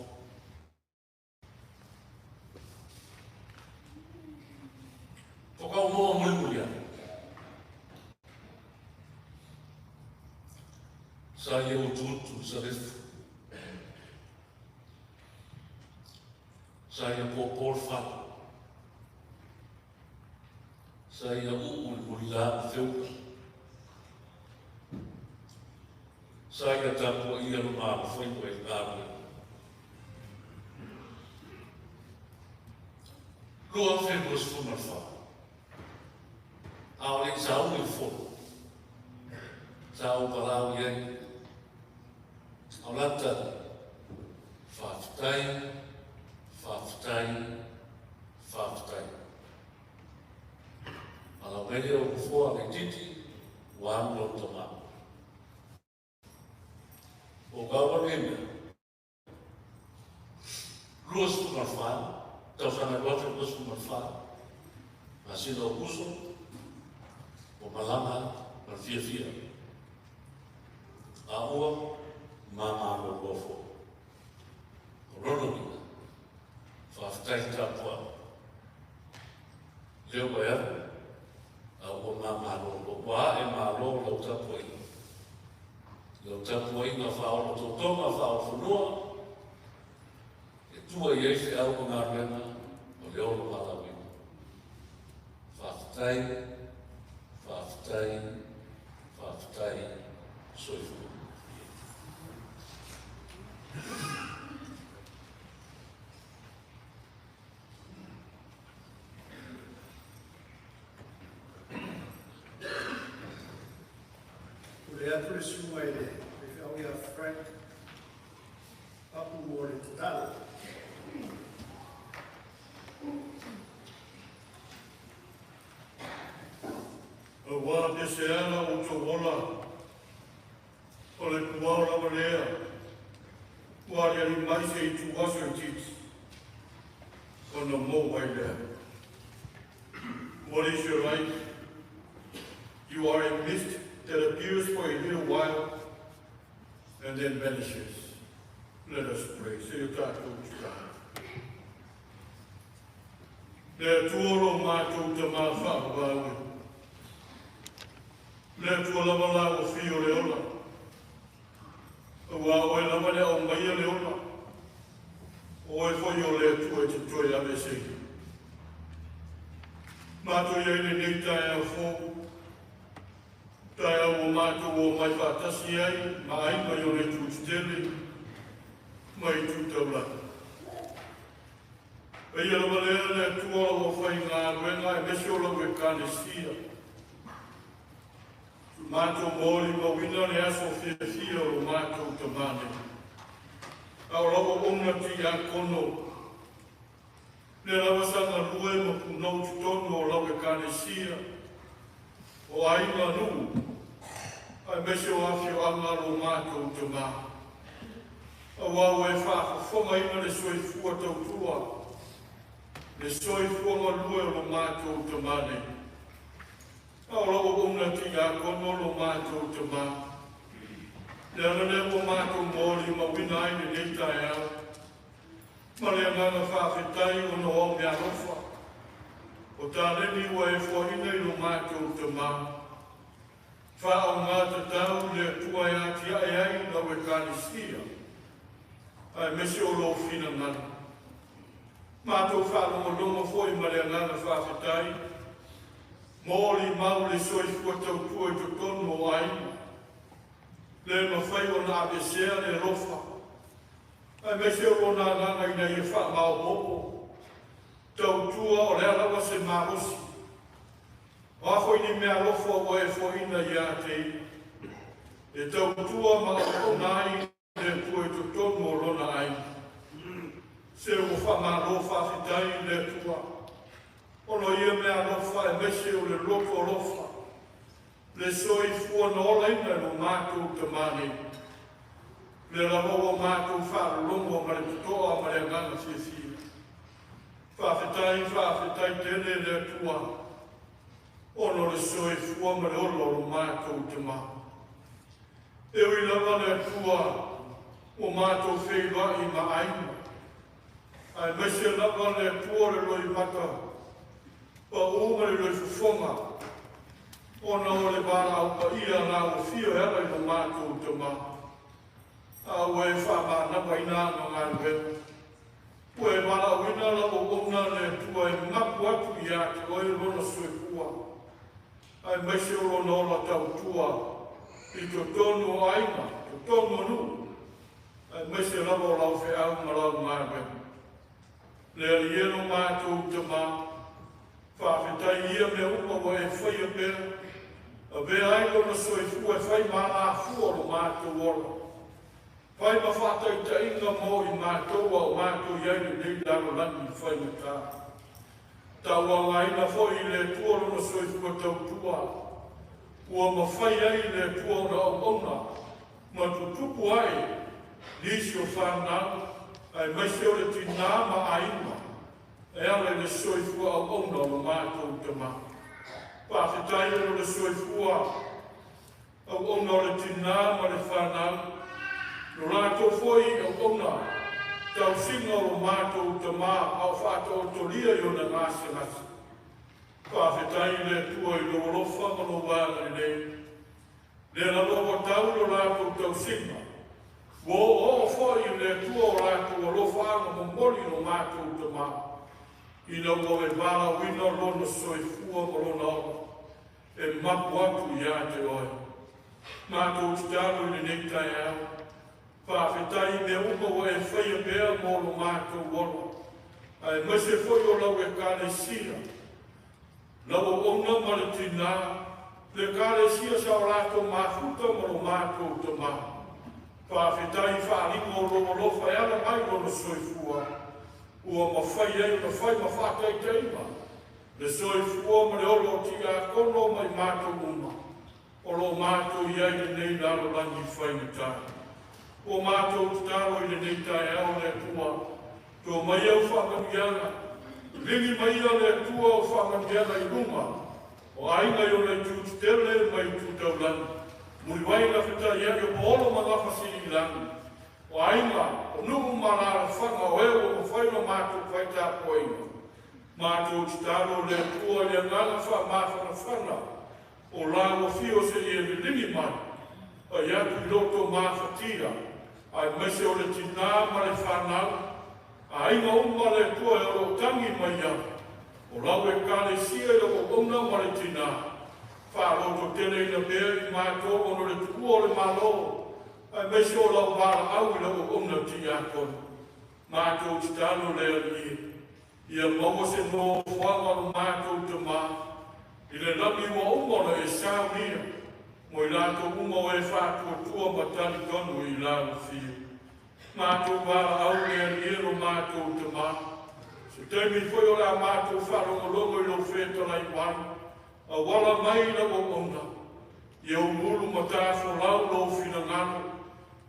Ko kau moa mulimuli ane. Sa ia utuutu sa lefu. Sa ia pōpō le fale. Sa ia uu le mulilā ma feuka. Sa ia tapuaia lo malofaiva i le galuega. 2024. A o le i sauni le fono, sa ou valaau i ai, a o la tali, Faafetai, faafetai, faafetai. Valaau mai lea o nofoa laitiiti, ua alu lau tama. O kau nei mea, 24, tausaga 2024, masina o Kuso, o malama ma le fiafia. A ua ma malolo foi. O lona uiga, faafetai tapuaʻa. Lea ua e alu, a ua ma malolo, ua ae malo lau tapuaiga. Lau tapuaiga faaola totoga, faaola fanua, e tua i ai feau ma galuega o le ola valaauina. Faafetai, faafetai, faafetai, soifua. Pule atu le susuga i le faifeau ia Frank Papu mo le tatalo. Auā pe se ala o outou ola, o le puao lava lea, ua aliali mai se ituaso itiiti, ona mou ai lea. What is your life? You are a mist that appears for a little while and then vanishes. Let us pray. Se i o tatou tatalo. Le Atua lo matou Tamā faavavau e. Le Atua lava la ua fio le ola. Auā oe lava le aumaia le ola. O oe foi o le Atua e te toe aveeseina. Matou i ai lenei taeao fou, taeao ua matou omai faatasi ai ma aiga i ona itu tetele ma itu taulaga. Paia lava lea le Atua o lau aufaigaluega aemaise o lau Ekalesia. Matou molimauina le aso fiafia o lo matou Tamā nei. A o lau auauna tiakono, lea lava sa galue ma punou totonu o lau Ekalesia, o aiga nuu, aemaise o afioaga lo matou Tamā. Auā ua e faafofogaina le soifua tautua, le soifua galue o lo matou Tamā nei. A o lau auauna tiakono lo matou Tamā. Le ala lea ua matou molimauina ai lenei taeao, ma le agaga faafetai ona o au meaalofa. O taleni ua e foaina i lo matou Tamā. Faaaoga tatau le Atua e atiae ai lau Ekalesia, aemaise o lou finagalo. Matou faalogologo foi ma le agaga faafetai, molimau le soifua tautua i totonu o aiga. Le mafai ona aveesea le alofa, aemaise o lona agaga ina ia faamaopoopo. Tautua o le a lava se malosi. O a foi ni meaalofa ua e foaina ia te ia, e tautua ma auauna ai le Atua i totonu o lona aiga. Se ua faamalo faafetai i le Atua, ona o ia meaalofa aemaise o le loto alofa, le soifua na olaina e lo matou Tamā nei. Lea lava ua matou faalologo ma le totoa ma le agaga fiafia. Faafetai, faafetai tele le Atua, ona o le soifua ma le ola o lo matou Tamā. E ui lava le Atua ua matou feiloai ma aiga, aemaise lava le Atua o le loimata paū ma le loifofoga, ona o le valaau paia na ua fia e ala i lo matou Tamā. A ua e faamanavaina ana galuega. Ua e valaauina lau auauna le Atua e mapu atu ia te oe lona soifua, aemaise o lona ola tautua i totonu o aiga, totonu o nuu, aemaise lava o lau feau ma lau galuega. Le Alii e lo matou Tamā, faafetai i ia mea uma ua e faia pea, avea ai lona soifua e fai ma alafua o lo matou ola. Fai ma faataitaiga mo i matou a o matou i ai lenei lalolagi faigata. Tauagaina foi i le Atua lona soifua tautua, ua mafai ai le Atua ona auauna ma tutupu ai nisi o fanau, aemaise o le tinā ma aiga, e ala i le soifua auauna o lo matou Tamā. Faafetai ona o le soifua. Auauna o le tinā ma le fanau, lo latou foi auauna tausiga o lo matou tamā a o faataotolia i ona gasegase. Faafetai i le Atua i lou alofa ma lou agalelei, lea lava ua tau lo latou tausiga, ua oooo foi i le Atua o latou alofaaga momoli i lo matou tamā, ina ua e valaauina lona soifua ma lona ola e mapu atu ia te Oe. Matou tatalo i lenei taeao, faafetai i mea uma ua e faia pea mo lo matou ola, aemaise foi o lau Ekalesia, lau auauna ma le tinā, le Ekalesia sa o latou mafuta ma lo matou tamā. Faafetai i faaaliga o lou alofa e ala mai lona soifua, ua mafai ai ona fai ma faataitaiga le soifua ma le ola o tiakono ma i matou uma o lo o matou i ai i lenei lalolagi faigata. Ua matou tatalo i lenei taeao le Atua, to mai au faamanuiaga, ligi mai le Atua o faamanuiaga i luga o aiga i ona itu tetele ma itu taulagi, muliwai gafataiai o paolo ma gafasililagi, o aiga, o nuu ma alaalafaga o e ua mafai ona matou faitapuaiga. Matou tatalo le Atua i le agaga faamafanafana o laua afio seia liligi mai, pai atu i loto mafatia, aemaise o le tinā ma le fanau, aiga uma le Atua e o lo o tagi mai ai, o lau Ekalesia i lau auauna ma le tinā, faalototeleina pea i matou ona o le tuua o le Malo, aemaise o lau valaau i lau auauna tiakono. Matou tatalo le Alii, ia maua se nofoaga o lo matou tamā i le lagi ua uma ona e saunia mo i latou uma o e faatuatua ma talitonu i lau afio. Matou valaau le Alii e lo matou tamā, se taimi foi o le a matou faalogologo i lou fetalai mai, auala mai i lau auauna, ia uluulu matafolau lou finagalo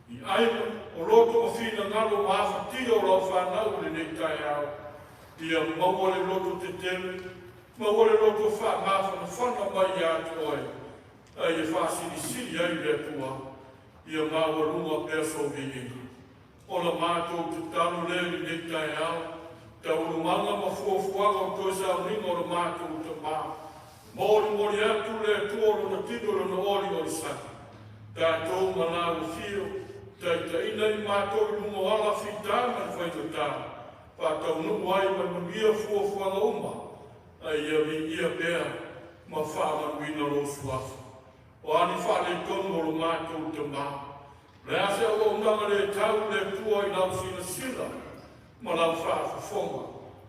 i aiga o loto ma finagalo ma afatia o lau fanau i lenei taeao. Ia maua le loto tetele, maua le loto faamafanafana mai ia te Oe, a ia faasilisili ai le Atua, ia maualuga pea sou viiga. O la matou tatalo lea i lenei taeao, taualumaga ma fuafuaga o toe sauniga o le matou tamā, molimoli atu le Atua o lona tino i lona oliolisaga, tatou ma lau afio, taitaiina i matou i luga o ala fita ma le faigata, faataunuu ai ma le manuia fuafuaga uma, a ia viia pea ma faamamaluina lou suafa. O a ni faaletonu o lo matou tamā, o le a se auaunaga le tau le Atua i lau silasila ma lau faafofoga,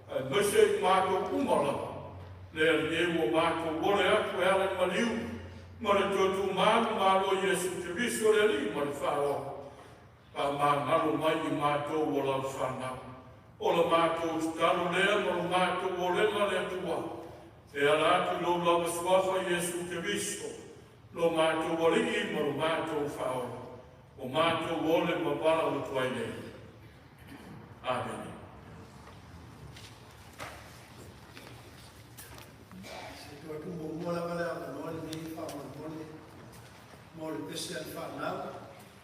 aemaise i matou uma lava, le Alii e ua matou ole atu e ala i maliu ma le toe tumanu malo Iesu Keriso le Alii ma le Faaola, faamagalo mai i matou o lau fanau. O la matou tatalo lea ma lo matou olega le Atua, e ala atu i lou lava suafa Iesu Keriso, lo matou Alii ma lo matou Faaola, o matou ole ma valaau atu ai nei. Amene. Se tuu atu muamua lava le avanoa lenei faamolemole mo le pese a le fanau.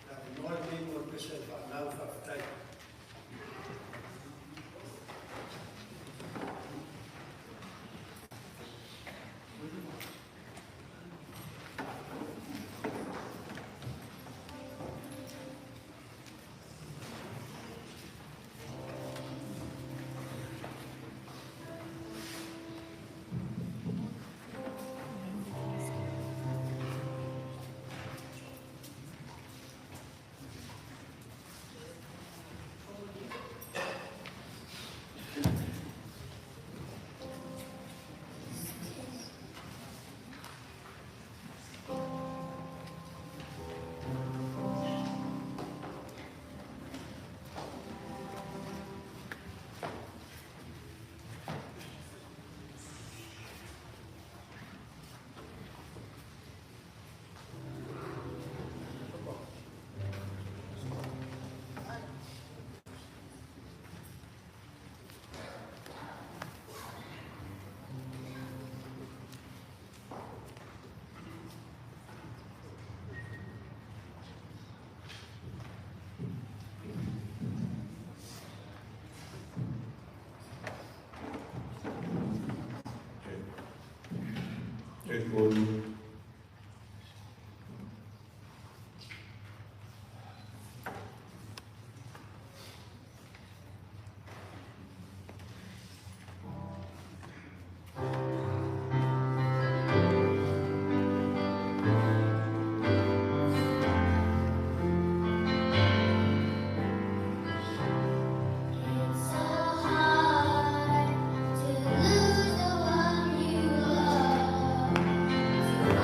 Le avanoa lenei mo le pese a le fanau, faafetai. 3. It's so hard to lose the one you love, to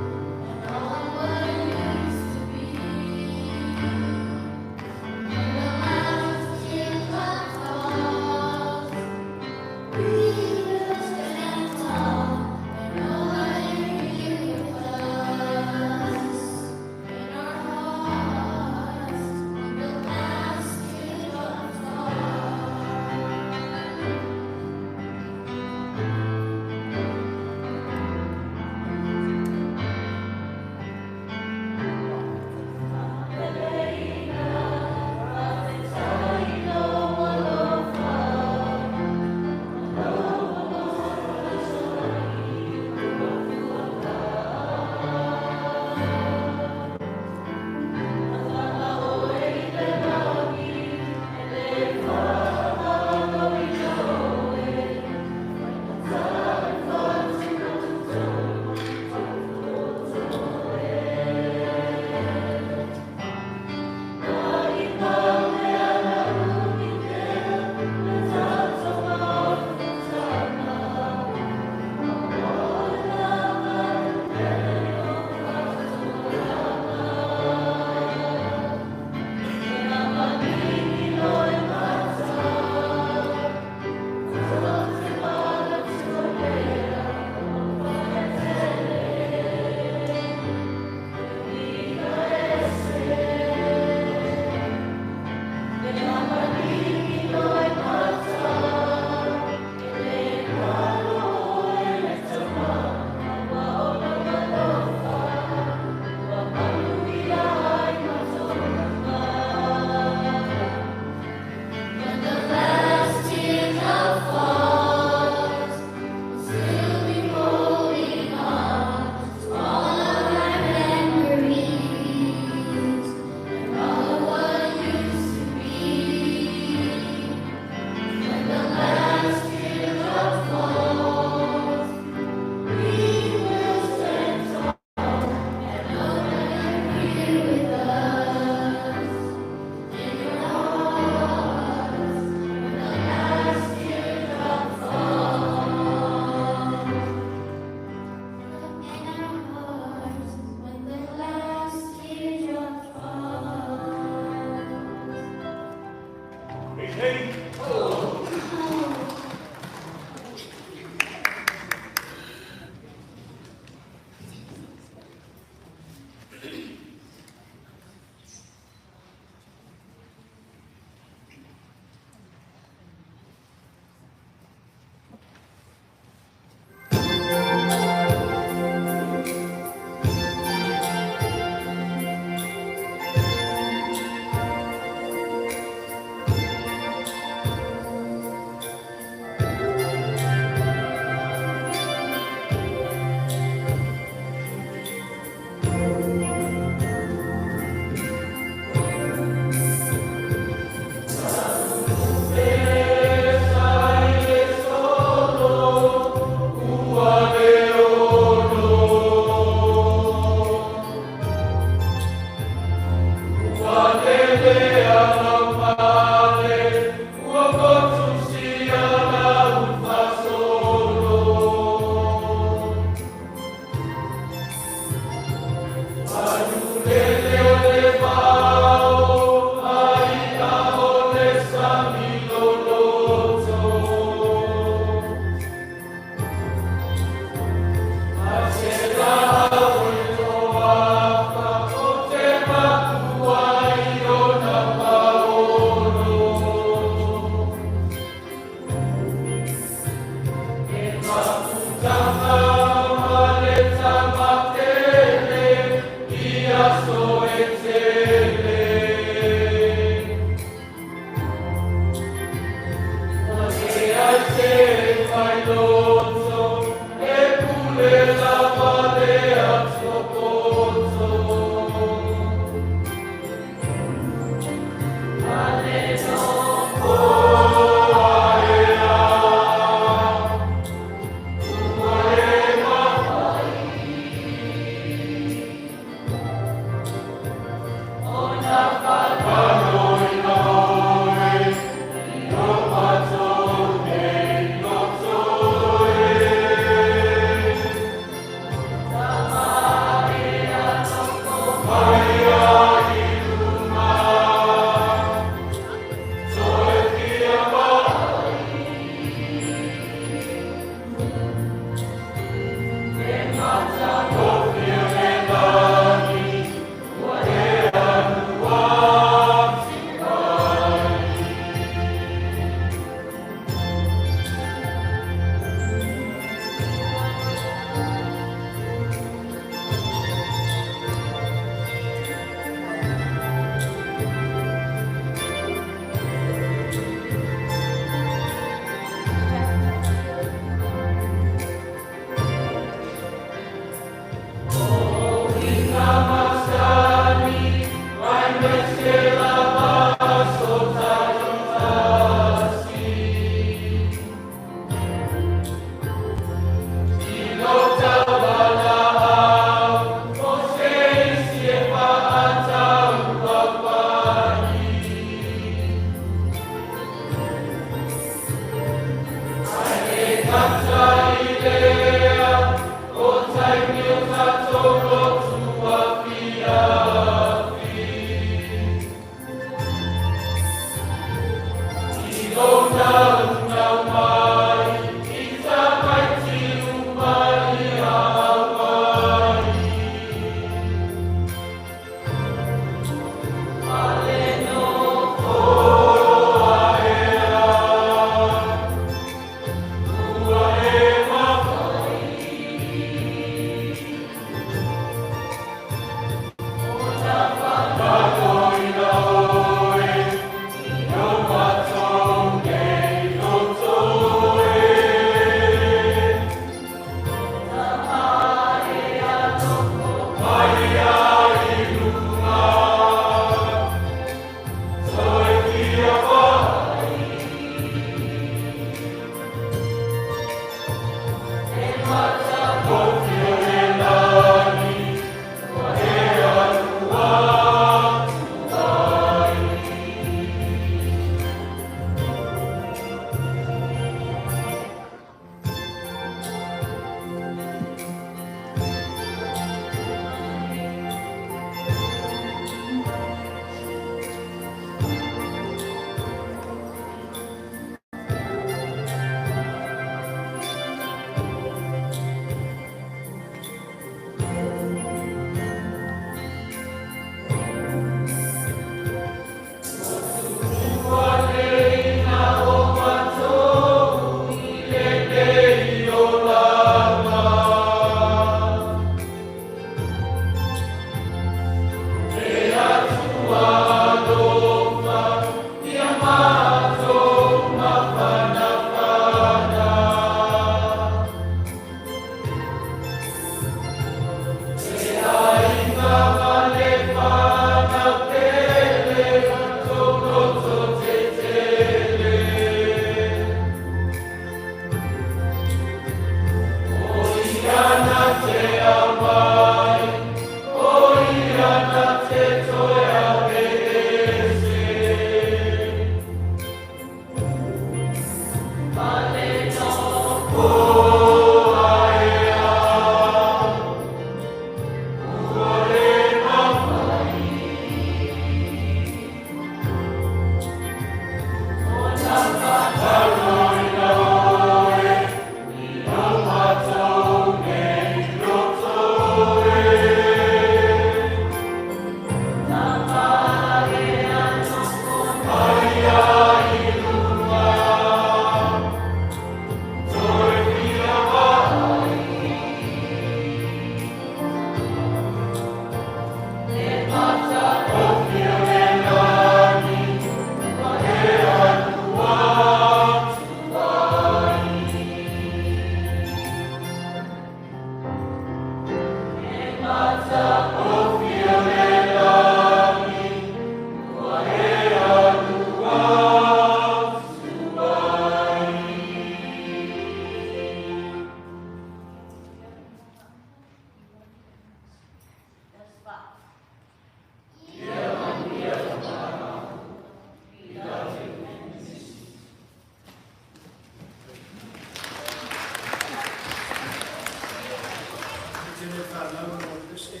pese,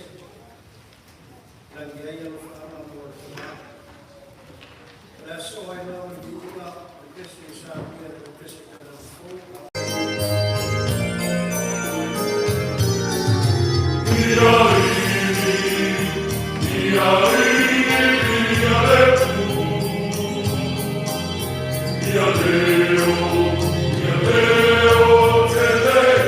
lagi ai alofaaga mo le faiga. O le aso ai lava le viiga, le pese i sa pia le pese talalafou. Ia leo, ia leo te leia.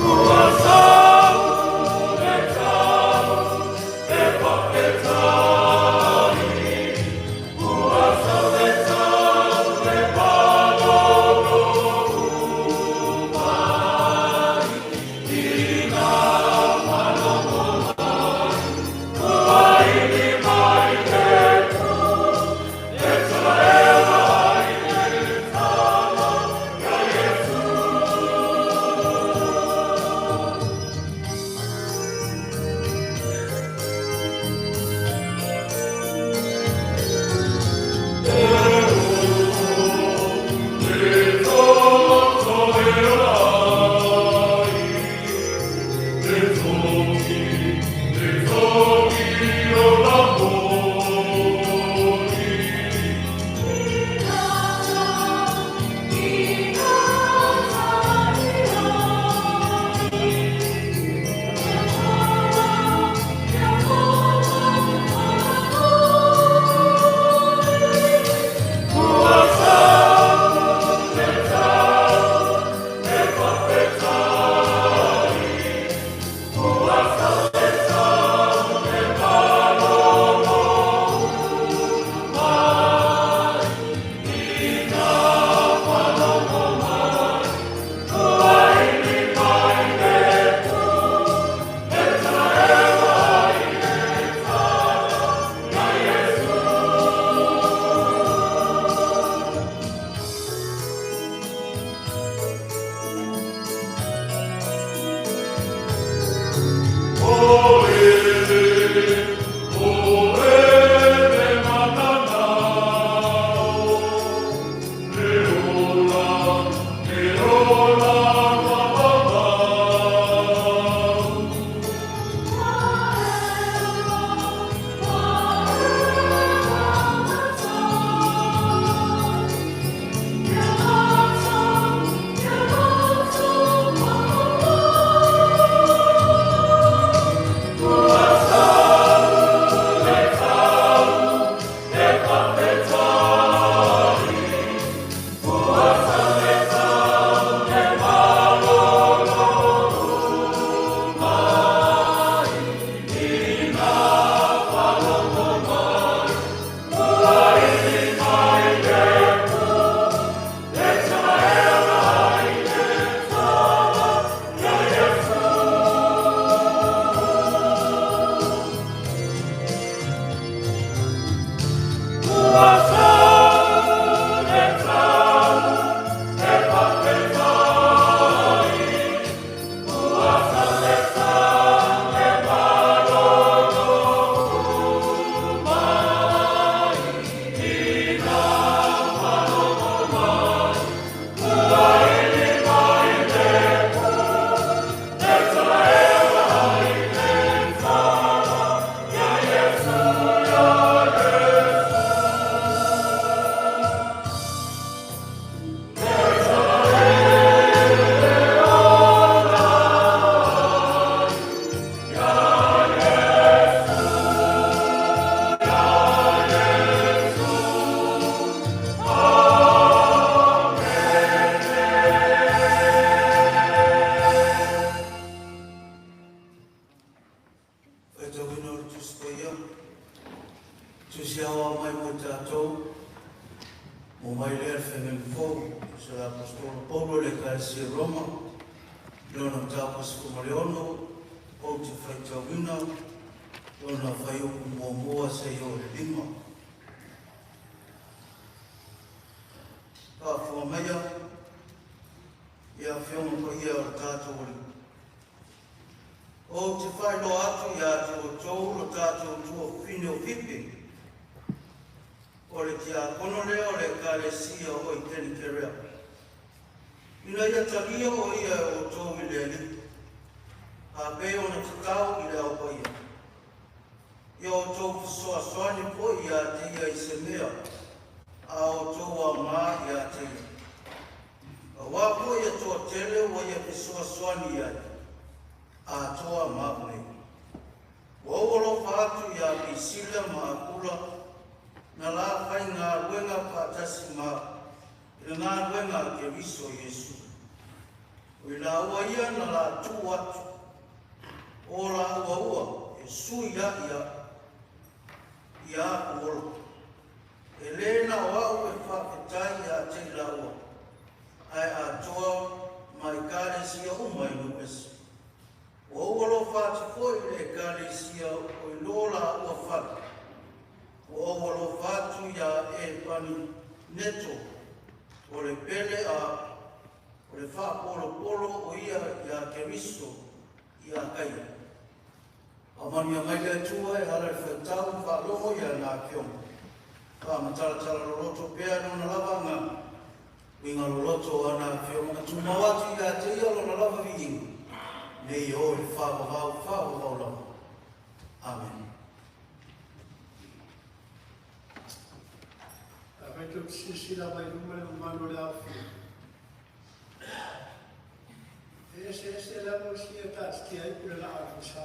Ua sau le tau e faafetai, ua sau le tau e malolo mai, ina faalogo mai, ua ili mai le pū, e tolaela ai le tala iā Iesu. E toto e ola ai, le togi o l'amore. Ua sau le tau e faafetai, ua sau le tau e malolo mai, ina faalogo mai, ua ili mai le pū, e tolaela ai le tala iā Iesu. O e, o e le matanao, le ola, le ola faavavau. Ua sau le tau e faafetai, ua sau le tau e malolo mai, ina faalogo mai, ua ili mai le pū, e tolaela ai le tala iā Iesu. Ua sau le tau e faafetai, ua sau le tau e malolo mai, ina faalogo mai, ua ili mai le pū, e tolaela ai le tala iā Iesu, iā Iesu. Faitauina o le Tusi Paia, Tusi Aoao mai mo i tatou, mo mai lea le Faiga Fou, Tusi a le Aposetolo Paulo i le Ekalesia Roma, lona mataupu 16, ou te faitauina lona fuaiupu muamua seia oo i le 5. Faafofoga maia, ia Afioga Paia o le tatou Alii. Ou te faailoa atu iā te outou lo tatou tuafafine o Fipi, o le tiakono lea o le Ekalesia o i Kenikerea, ina ia talia o ia e outou i le Alii, faapei ona tatau i le Au Paia. Ia outou fesoasoani foi ia te ia i se mea a outou aoga ia te ia. Auā foi e toatele ua ia fesoasoani i ai, atoa ma au nei. Ua ou alofa atu iā Pisila ma Akula, na la faigaluega faatasi ma au i le galuega a Keriso Iesu. O i laua ia na la tuu atu o laua ua e sui a'i a'u ia aku ola. E lē na o a'u e faafetai iā te i laua, ae atoa ma Ekalesia uma i nuu ese. Ua ou alofa atu foi i le Ekalesia o i lo laua fale. Ua ou alofa atu iā Epaneto, o le pele a o le faapolopolo o ia iā Keriso i Akaia. Faamanuia mai le Atua e ala i le faitau ma faalogo i ana afioga. Faamatalatala loloto pea e Lona lava Agaga uiga loloto o ana afioga ma tumau atu ia te Ia Lona lava viiga, nei e oo i le faavavau faavavau lava. Amene. Afai tou te silasila mai luma le mamalu o le aofia, e eseese lava sia taatitia ai pulelaa o le falesa.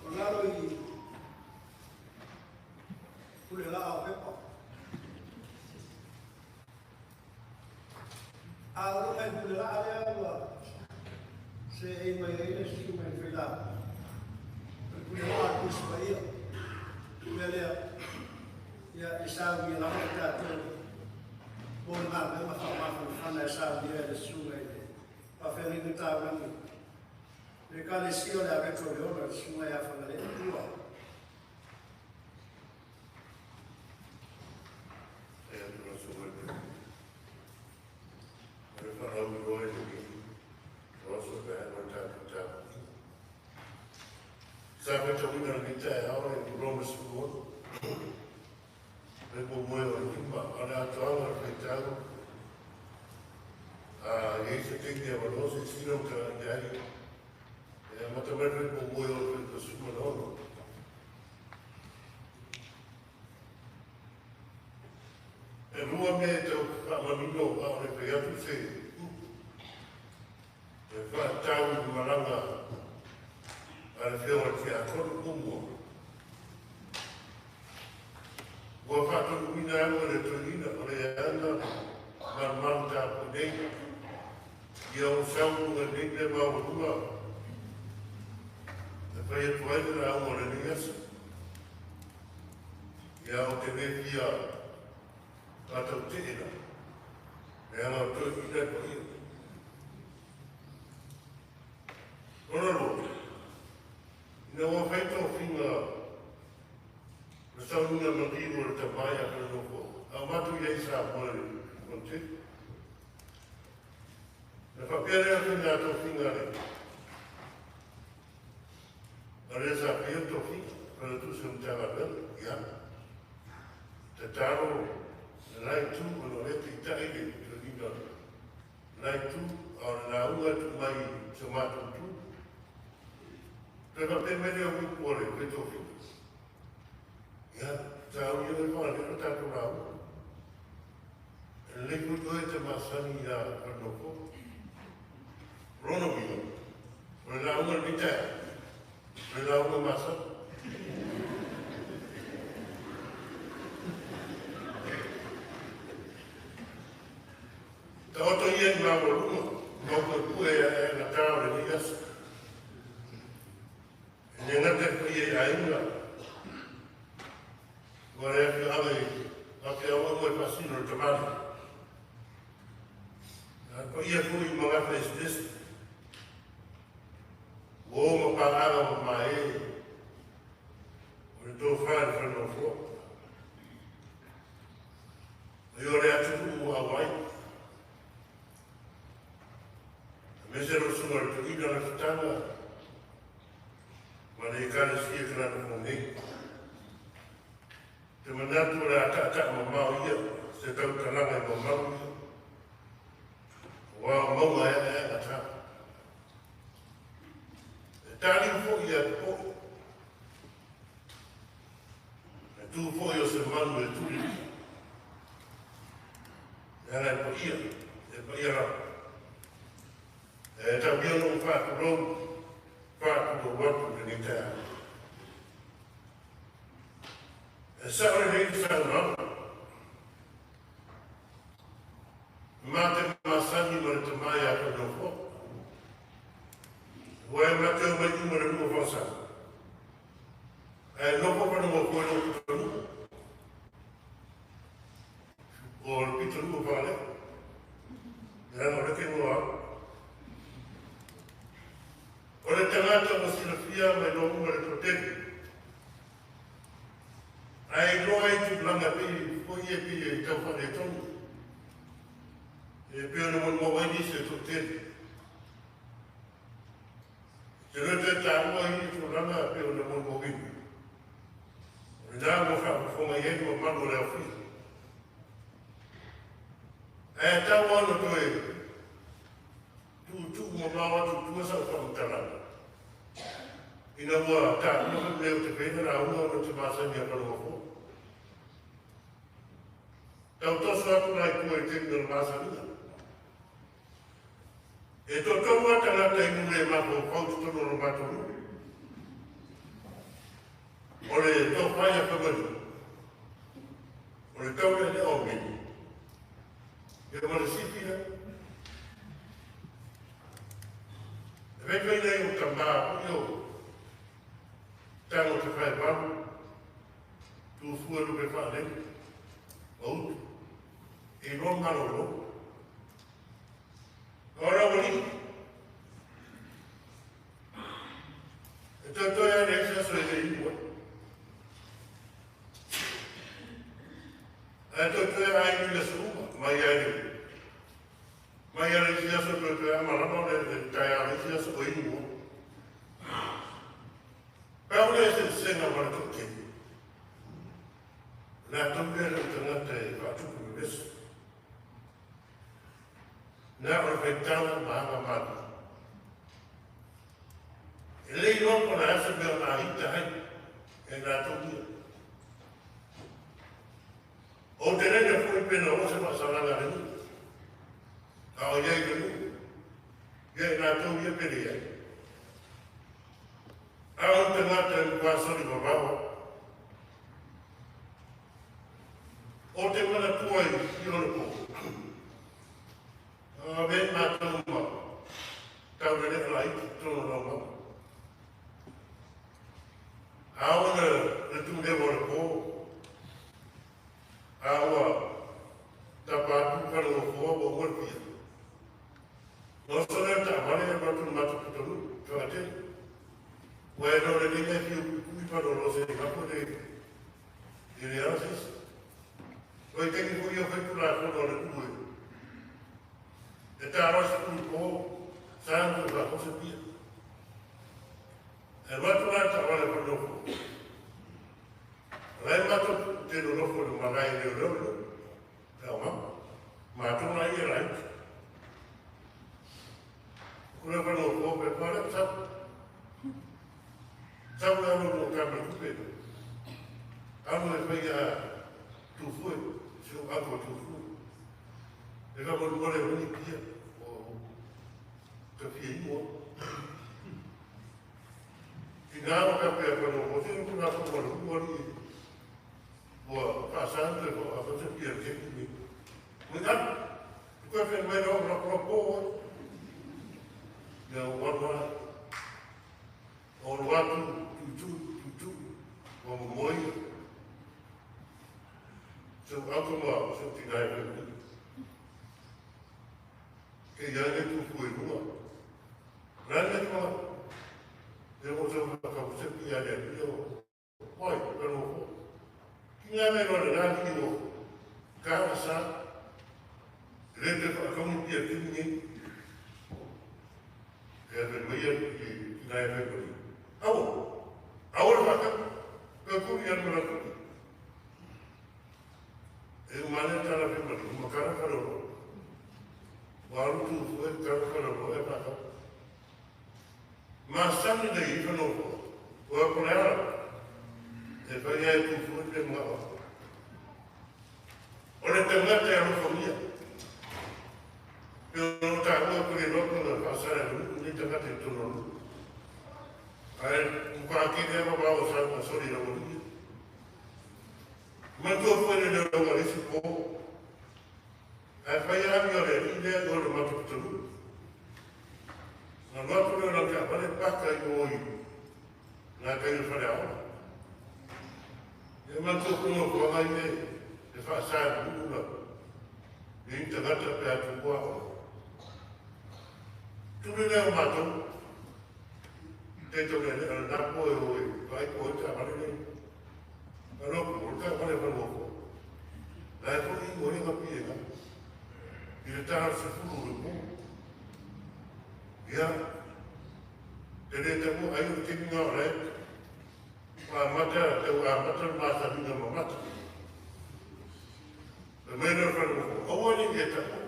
O lalo i pulelaa o pepa. A o luga i pulelaa lea ua seei mai ai le susuga i le Failautusi, o le pulelaa o le Tusi Paia. O le mea lea, ia e saunia lava i tatou mo le galuega faamafanafana e saunia e le susuga i le faafeagaiga taulagi le Ekalesia o le Aveta o le Ola, le susuga ia Fagalii Tupua. E atu la susuga i le o le whanau i le ni o aso pe ana o tātou tātou. Sa whaitawina le mita e hao e Roma 16. Le mo moe o le lima, a le atoaga le whaitau. A iei se teini a waloa se sila o tala i ai. E a mata mai le mo moe o le 16. E lua mea e tau whaamanino a o le whai atu se upu. E whaatau i malaga a le whio a te akonu umua. Ua whaatonu ina au e le tuina o le anga marumaru tāpu nei. Ia o saununga nei mea maua e whai atu ai le au o le nei asa. Ia o te mea tātou te ena. E anga o toi ina e paia. Ona loa, ina ua whai tō whinga le saununga manino o le tamai a kana nofo. A matu i ei sa moe konte. Na whapea rea whinga a tō whinga re. A rea sa pia tō whinga, kana tu se mtanga vela, ia. Te taro, le lai tu, o no le te itai le turinga. Lai tu, a o le la unga tu mai se mātou tu. Te whapea mai lea uipu o le koe tō whinga. Ia, tā au ia e whanga lea tātou rā ua. E lei koe koe te masani ia whanoko. Rono wina. O le la unga le mitai. O le la unga masani. Ta oto ia i ngā walunga, ngā koe pue e ngā tāo le nei asa. E ne ngata koe ia i ainga. Ua le awhi anga i awhi awa moe pasino le tamani. Ko ia koe i mangawha e sitesi. Ua o ma pāanga ma mae. O le tō whā le whanau fua. O i o le atu ua awai. A me Te manatu o le a ta'ata'a mamao ia se tautalaga i mamalu ia, auā o mauga e a'ea'egatā. E taliu foi ia popo'e, e tu foi o se manu e tuli e ala e paia, e paia lava. E tau ia lou faatulou, faatulou atu i lenei taeao. E sa'o lelei le saunoaga. Ma te masani ma le tama ia Kainofoa. Ua e mate o mai uma le lua faasaga. Ae nofo fanua foi lou pitonuu. O le pitonuu o Fagalea. Leaga o lea ke igoa au. O le tagata ua silafia ma iloa uma le toatele. Ae iloa ai tulaga pei foi ia pei e tau faaletonu. E pei ona molimau ai nisi o toatele. Te le toe taua i tulaga pei ona molimauina. O lena ua faafofoga i ai le mamalu o le aofia. Ae tau ona toe tuutuu mamao atu i tua sau faamatalaga. Ina ua taua foi mea o te feina lauga ona te masani a Kalogafo. Tau toso atu la i tua i taimi o le masaniga. E toatolu lava tagata inu le mafaufau i totonu o le matou nuu. O le tofa ia Fagalii, o le taulealea o Meli, ia ma le sifi lea. E fai fai nei o tamā foi o tago te faevalu, tufua lupe faalele, ma utu, e iloa malolo. O le aualii, e toe lava leai se aso e le inu ai. Ae toe lava inu i aso uma, mai lava i le mai lava le isi aso toe lava malama o le taeao le isi aso o inu moa. Pau le eseesega ma le toatele. O le a tau lea le tagata e faatupu vevesi. Na o le faitala ma aga malu. E le iloa po o le a se mea o le a ita ai e latou ia. Ou te lele foi pe na oo se faasalaga a le nuu. A o i ai le nuu, ia i latou ia pe leai. A o le tagata e matua vavao au. O te manatua i ona po. A me mātou ma taulelea laiti totonu o lau mama. A ona le tulewa o le po, a ua tapa atu falegofoa ua ua le pia. Na oso lea taavale e alu atu i le matou pitonuu, Fagatele. Ua e le o lenei mea e fiu kuikui faleoloa se i lafo le i le ala se isi. O i taimi foi ia o fai tulafono a le nuu e e tāloa se pulu po, sa na toe faafoe se pia. Ae alu atu la le taavale a Falinofo. O la e matou te nonofo i le malae e leoleo le nuu, le aomama. Matou la ia e laiti. O le Falinofo pe pa lea sau. Sau le alu o ka ma tupe. Alu e fai a tufue, si o ako tufue. E ka mo le o ni pia o ka fia inu au. I ngā o ka pea whanau o te ruku nā whanau o le wari ua whaasaan te wha a te pia te kimi. Mui anu, i koe whai mai rau rau rau pō ai. Ia o wanu ai. O ro atu, tu tu, tu tu, o mo moi. Se o auto ma, se o tinai whai mai. Kei ia nei tupu e rua. Rānei te manga. E o te whakapusepi ia le atu o wai, ka noho. Ki ngā mea roa le rāngi o kāna sa, re te whakaungi pia kimi nei. E awhe mai ia ki nai whai pari. Aua, aua le whakau, ka kuri anu mara kuri. E umale tala pe mali, umakara kala o. Waru tu fue kara kala o e paka. Masani le i whanoko, o a kore ara. E whai ai tu fue te mga o. O le tangata e alofa mia. Pe o tā ua kore ropa nga whaasara e nuku ni tangata i tōna nuku. Ai, mka kere ama wao sa ma sori na wali. Matua fue le leo nga isi po. Ai whai ami o le i lea o le matu putalu. Nga matu leo na ka wale paka i o i. Ngā kai o whare aola. E matua kunga kua ngai me e whaasara nuku na. I tangata pe atu kua o. Tuli leo mātou. Te tau le le nā po e oi, vai po e tā wale nei. Ano ku, o tā wale wale wako. Nā e po i ngore ngā pie ngā. I le tāra se fulu le po. Ia, te le te mo ai o te ngā o re. A mata, te o a mata le māsa hinga ma mata. Le mea whare wako, aua ni e tako.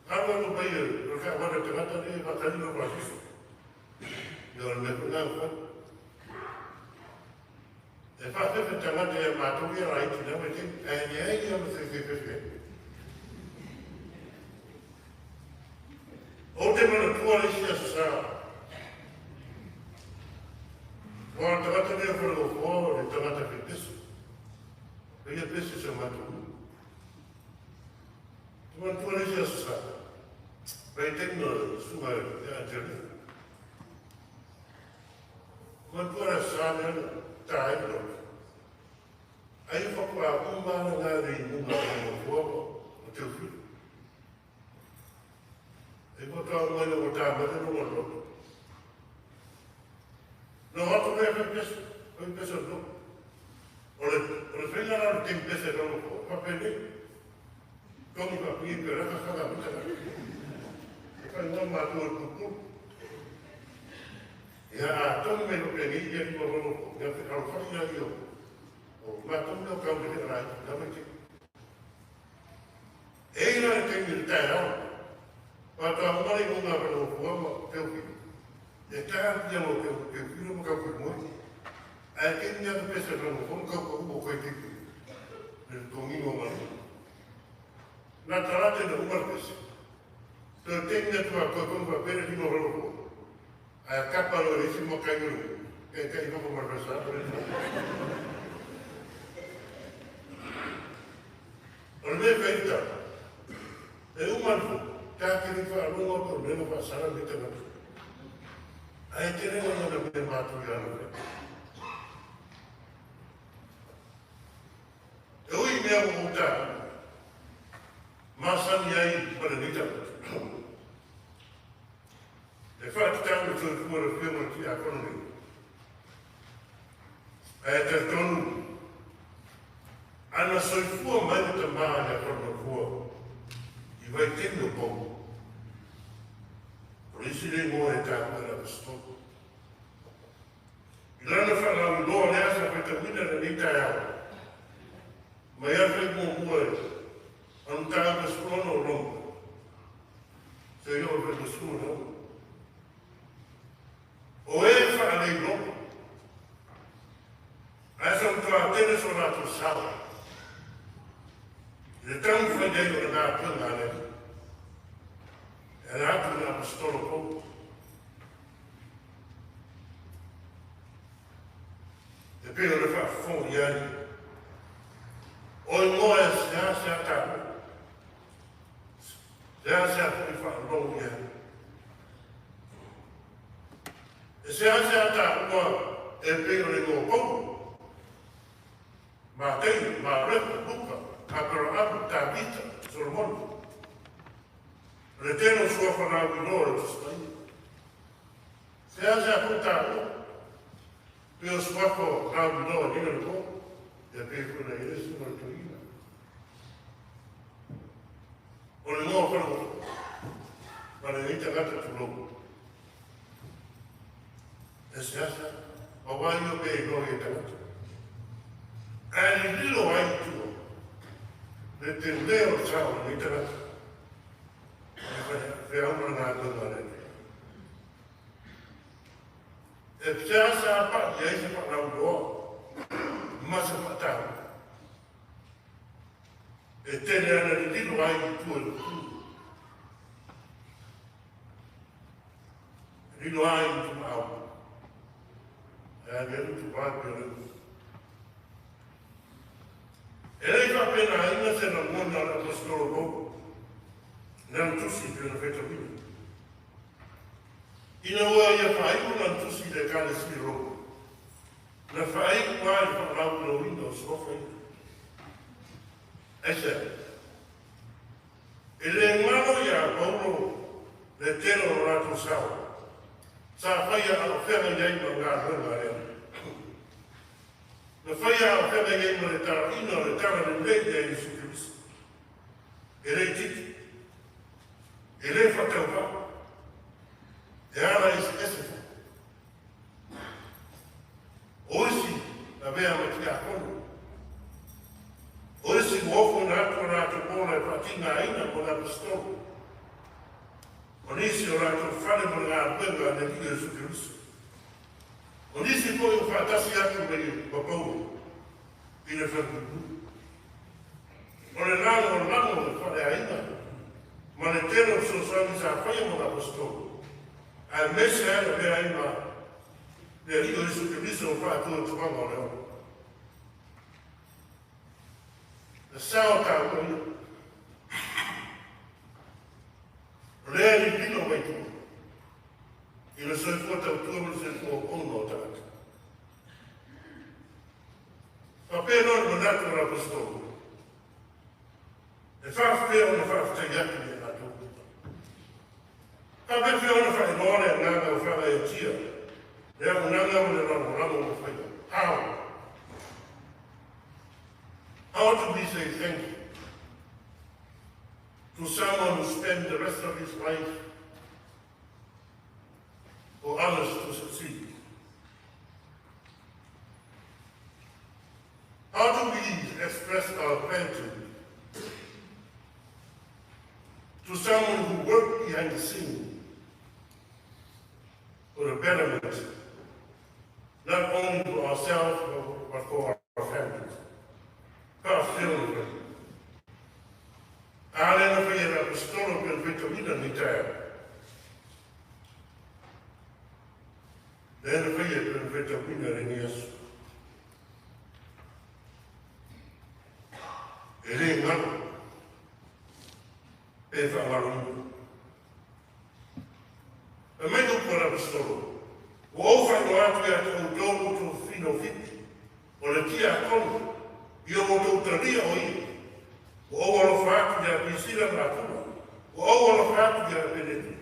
Anu anu pai e, o ka wale te ngata ni, ma kanino kwa siso. Ia o le mea ngā whare. E whawhewe tangata ia mātou ia rai ki nawe te, e ni ai ia ma te te whewhe. O te mana tua le isi asa sā. Oa tangata mea whare o hoa o le tangata whai peso. Ia peso sa mātou. Te mana tua le isi asa sā. Pai tenga sunga e a te rea. Mana tua le sā mea tā ai loto. Ai whakua umana ngā rei munga o ngā hoa o te uwhiri. E ko tā mai o tā mate no ngā loto. No atu mea whai peso, whai peso no. O le whainga rā te pese rā no hoa, papene. Tongi pa pii pe raka whaka mita rā. E whai ngā mātua o kuku. Ia a tongi mai no pene i ia rima rono hoa, ia whai aro whai ia i o. O mātou mea o kau le rai, nā mai te. E ina le tengi le tae ao. Pātua umare i ngā whana o kuama te uwhiri. E taha tia mo te uwhiri mo kau koe moe. Ae te ina te pese whana o kau kau o koe te uwhiri. Le tongi o ngā. Nā tarate na umar pese. Te te ina tua koe koe koe pere lima whana o. Ae kapa lo isi mo kai nguru. E kai whaka marwhasa. O le mea whaita, e umanfu, tā kiri wha runga o nena wha sara me te ngata. Ai te renga ngana me mātou i ana whai. E ui mea o tā, māsani ai para nita. E whaatatau i tō kuara whionga ki a kononi. Ai te tonu, ana soifua mai le tamā ia whanakua i vai tēni o pau. O le isi le ngoa e tākua la pastoro. I lana whanau loa le asa whaitawina le nei tai ao. Mai a whai mua mua e anu tāngata suona o Roma. Se i o whai masuona o. O e whaalei loa. Ai sa utua tene so rātou sawa. I le tangu whai nei o le ngā pia ngā lei. E rā atu ngā apostolo pou. E pēr o le whaafong i ai. O i ngoa e sea sea tāku. Sea sea pui whaalongo i ai. E sea sea tāku ngoa e pēr o le ngoa pou. Mā Tei, mā Repa, Luka, Aperahama, Tāvita, Solomon. Le tēnō sua whanau i noa le tustai. Se a sea pui tāua, pe o sua whanau i noa nina le kō, ia pe kuna i esi ma le tuina. O le ngoa whanau, ma le ita ngata tulou. E se asa, ma wai o pe i noa i tangata. Ai le lilo ai tua. Le tele o le sao o lenei tagata. E feau ma le galuega a le Alii. E seasea pa'i ai se faalauiloa ma se faataua. E tele ana lililo ai i tua i le pupuni. E lilo ai i tumaau. Ae agealu tupā pe o le upu. E le i faapenaina se lagona o le Aposetolo Paulo i lana tusi pei ona faitauina. Ina ua ia faaiu lana tusi i le Ekalesia i Roma, na faaiu lava i le faalauiloaina o suafa ia. Aisea? E le galo iā Paulo le tele o lo latou sao sa faia a o feagai ai ma le galuega a le Alii. Na faia a o feagai ai ma le talaiina o le talalelei ia Iesu Keriso. E le itiiti, e le faatauvaa, e ala eseese foi. O isi na avea ma tiakono, o isi ua ofoina atu a latou ola e faatigaina mo le Aposetolo, o nisi o latou fale mo le galuega a le Alii Iesu Keriso. O nisi foi ua faatasi atu ma Paulo i le falepuipui. O le lagolago o le faleaiga ma le tele o fesoasoani sa faia mo le Aposetolo, aemaise ai le avea ai ma le Alii o Iesu Keriso o faatuatuaga o le ola. Na sao taua ia. O lea e lililo mai tua i le soifua tautua ma le soifua auauna o tagata. Faapea loa le manatu o le Aposetolo, e faafefea ona faafetai atu ia latou. Faapefea ona faailoa le agaga o faagaeetia le auaunaga ma le lagolago ua faia. How? How do we say thank you to someone who spent the rest of his life for others to succeed? How do we express our gratitude to someone who worked behind the scene for the betterment, not only for ourselves, but for our families? Faafefea ona faia? A lea na faia e le Aposetolo pei ona faitauina lenei taeao. Lea na faia pei ona faitauina lenei aso. E le galo pe faagaloina. Fai mai upu a le Aposetolo, ua ou faailoa atu ia te outou o Tofino Fipi, o le tiakono, i o outou talia o ia. Ua ou alofa atu ia Pisila ma Akula, ua ou alofa atu ia Epeneto.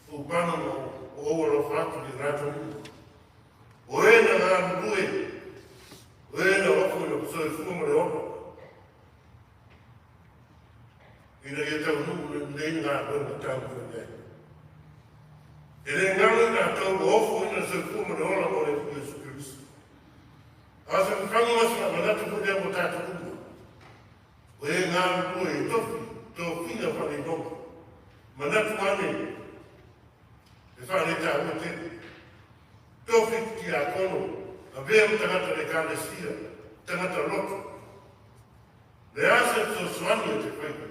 Upana ma ua ou alofa atu i latou uma. O e na galulue, o e na ofo i le soifua ma le ola, ina ia taunuu lelei le galuega taumafai ai. E le galo i latou ua ofo ina le soifua ma le ola mo le Alii Iesu Keriso. A o se fafaga ma se faamanatu foi lea mo tatou uma. O e galulue i tofi, tofiga faaleinoga. Manatu ane e faaletaua tele. Tofi tiakono, avea ma tagata o le Ekalesia, tagata loto. Le a se fesoasoani e te faia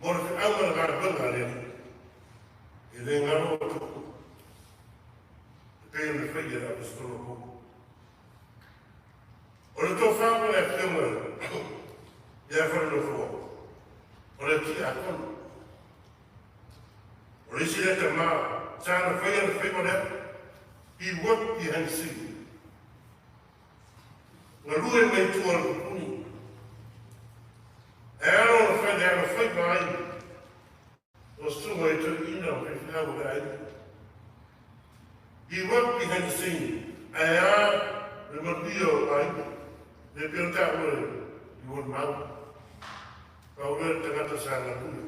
mo le feau ma le galuega a le Alii. E le galo o tupu. E pei ona faia e le Aposetolo Paulo. O le tofa ma le afioga ia Falenofoa, o le tiakono. O le isi lea tamā, sa na faia le faiva lea. He worked behind the scene. Galue mai tua o le pupuni. E alo na fai le alo faiva ai o susuga i toeaiina o faifeau o le aiga. He worked behind the scene. Ae a le manuia o aiga. Le pei ona taua i ona mau. Pau lea le tagata sa galue.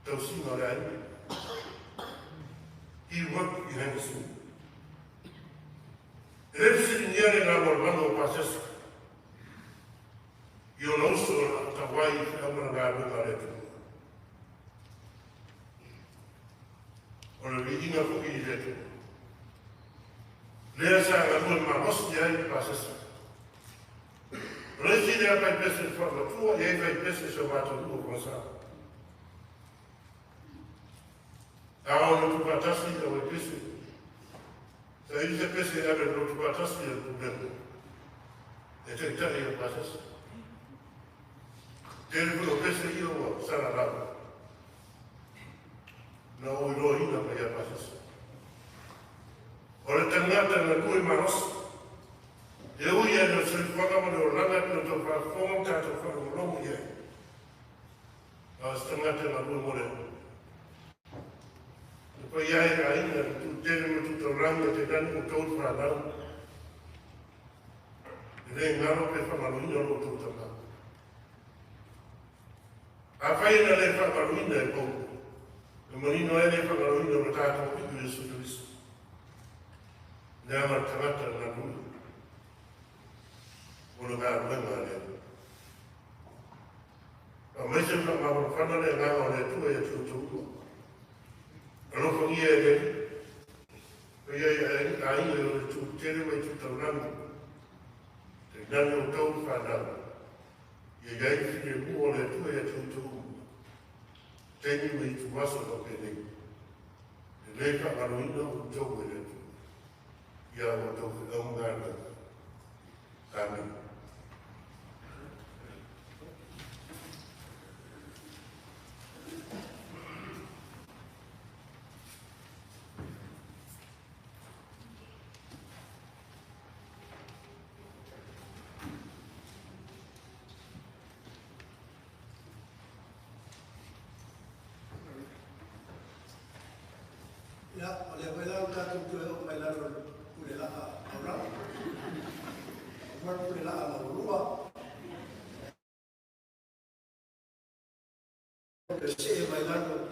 Tausiga o le aiga. He worked behind the scene. E le fesiligia le lagolago o pasese. I ona uso o le tauai i feau ma le galuega a le Atua. O le viiga foi i le Atua. Lea sa galue malosi ai le pasese. O le isi lea faipese faamatua, e ai faipese sa matou nuu o Fagasa. A o lotu faatasi le faipese. Sa ili se pese e ave i le lotu faatasi a le pulega. E taitai e pasese. Tele foi o pese ia ua sala lava. Na o iloaina mai ia pasese. O le tagata galue malosi. E ui ai le soifuaga ma le olaga e pei ona tau faafofoga ma tatou faalogologo i ai. A o se tagata galue mo le Atua. Le paia e aiga, le tutele ma tutaulagi e tainane outou le fanau. E le galo pe faamaloina lo outou tama. Afai na le faamaloina e Paulo, e manino ai le faamaloina o le tatou Alii Iesu Keriso. Leaga le tagata galue o le galuega a le Atua. Aemaise le faamafanafana le agaga o le Atua ia te outou uma. Alofagia e le Alii. Paia i aiga i o le tutele ma i tutaulagi. Tainane outou le fanau. Ia i ai le filemu o le Atua ia te outou uma. Taimi ma ituaso faapenei. E le faagaloina outou e le Atua. Ia outou feau ma galuega. Amene. Ia, o lea foi la ua tatou toe oo mai lalo o le pule laa maualalo. Ua le pule laa maualuluga. Toe see mai lalo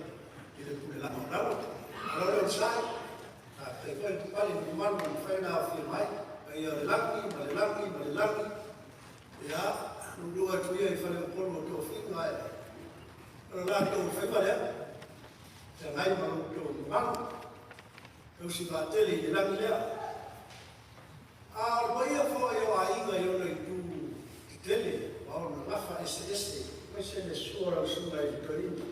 i le pule laa maualalo. Malo le onosai. Faafetai foi le papale i le mamalu ua mafai ona aofia mai. Paia o le lagi ma le lagi ma le lagi. Ia, nuunuu atu ia i faleupolu o tofiga ae o le latou faiva lea. Feagai ma lo outou mamalu. Tausi vaatele i le lagi lea. A o le paia foi o aiga i ona itu tetele ma ona gafa eseese, aemaise le susu o lau susuga i le Toeaina.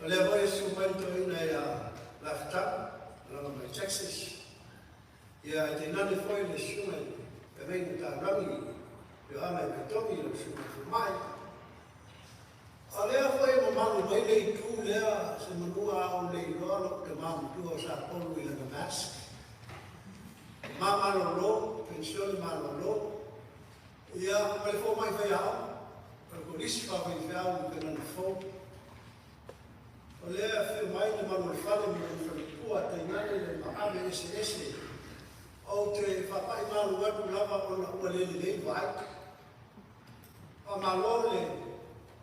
O lea foi e susu mai le Toeaina ia Lafitau, malaga mai Texas. Ia, ae tainane foi le susuga i le feagaiga taulagi i Afioaga i Vaitogi, lau susuga i le Fomai. O lea foi e mamalu mai le itu lea, se manua a ou le iloa lou tama matua o Sapolu i lana mask. Ma malolo, penisione malolo, ia, ma le fomai faiaoga, o le kolisi faafaifeau i Kanana Fou. O lea e afio mai le malu o le fale ma lona faletua, tainane le maave eseese. Ou te faapai malu atu lava ona ua le lelei vaai. Faamalo le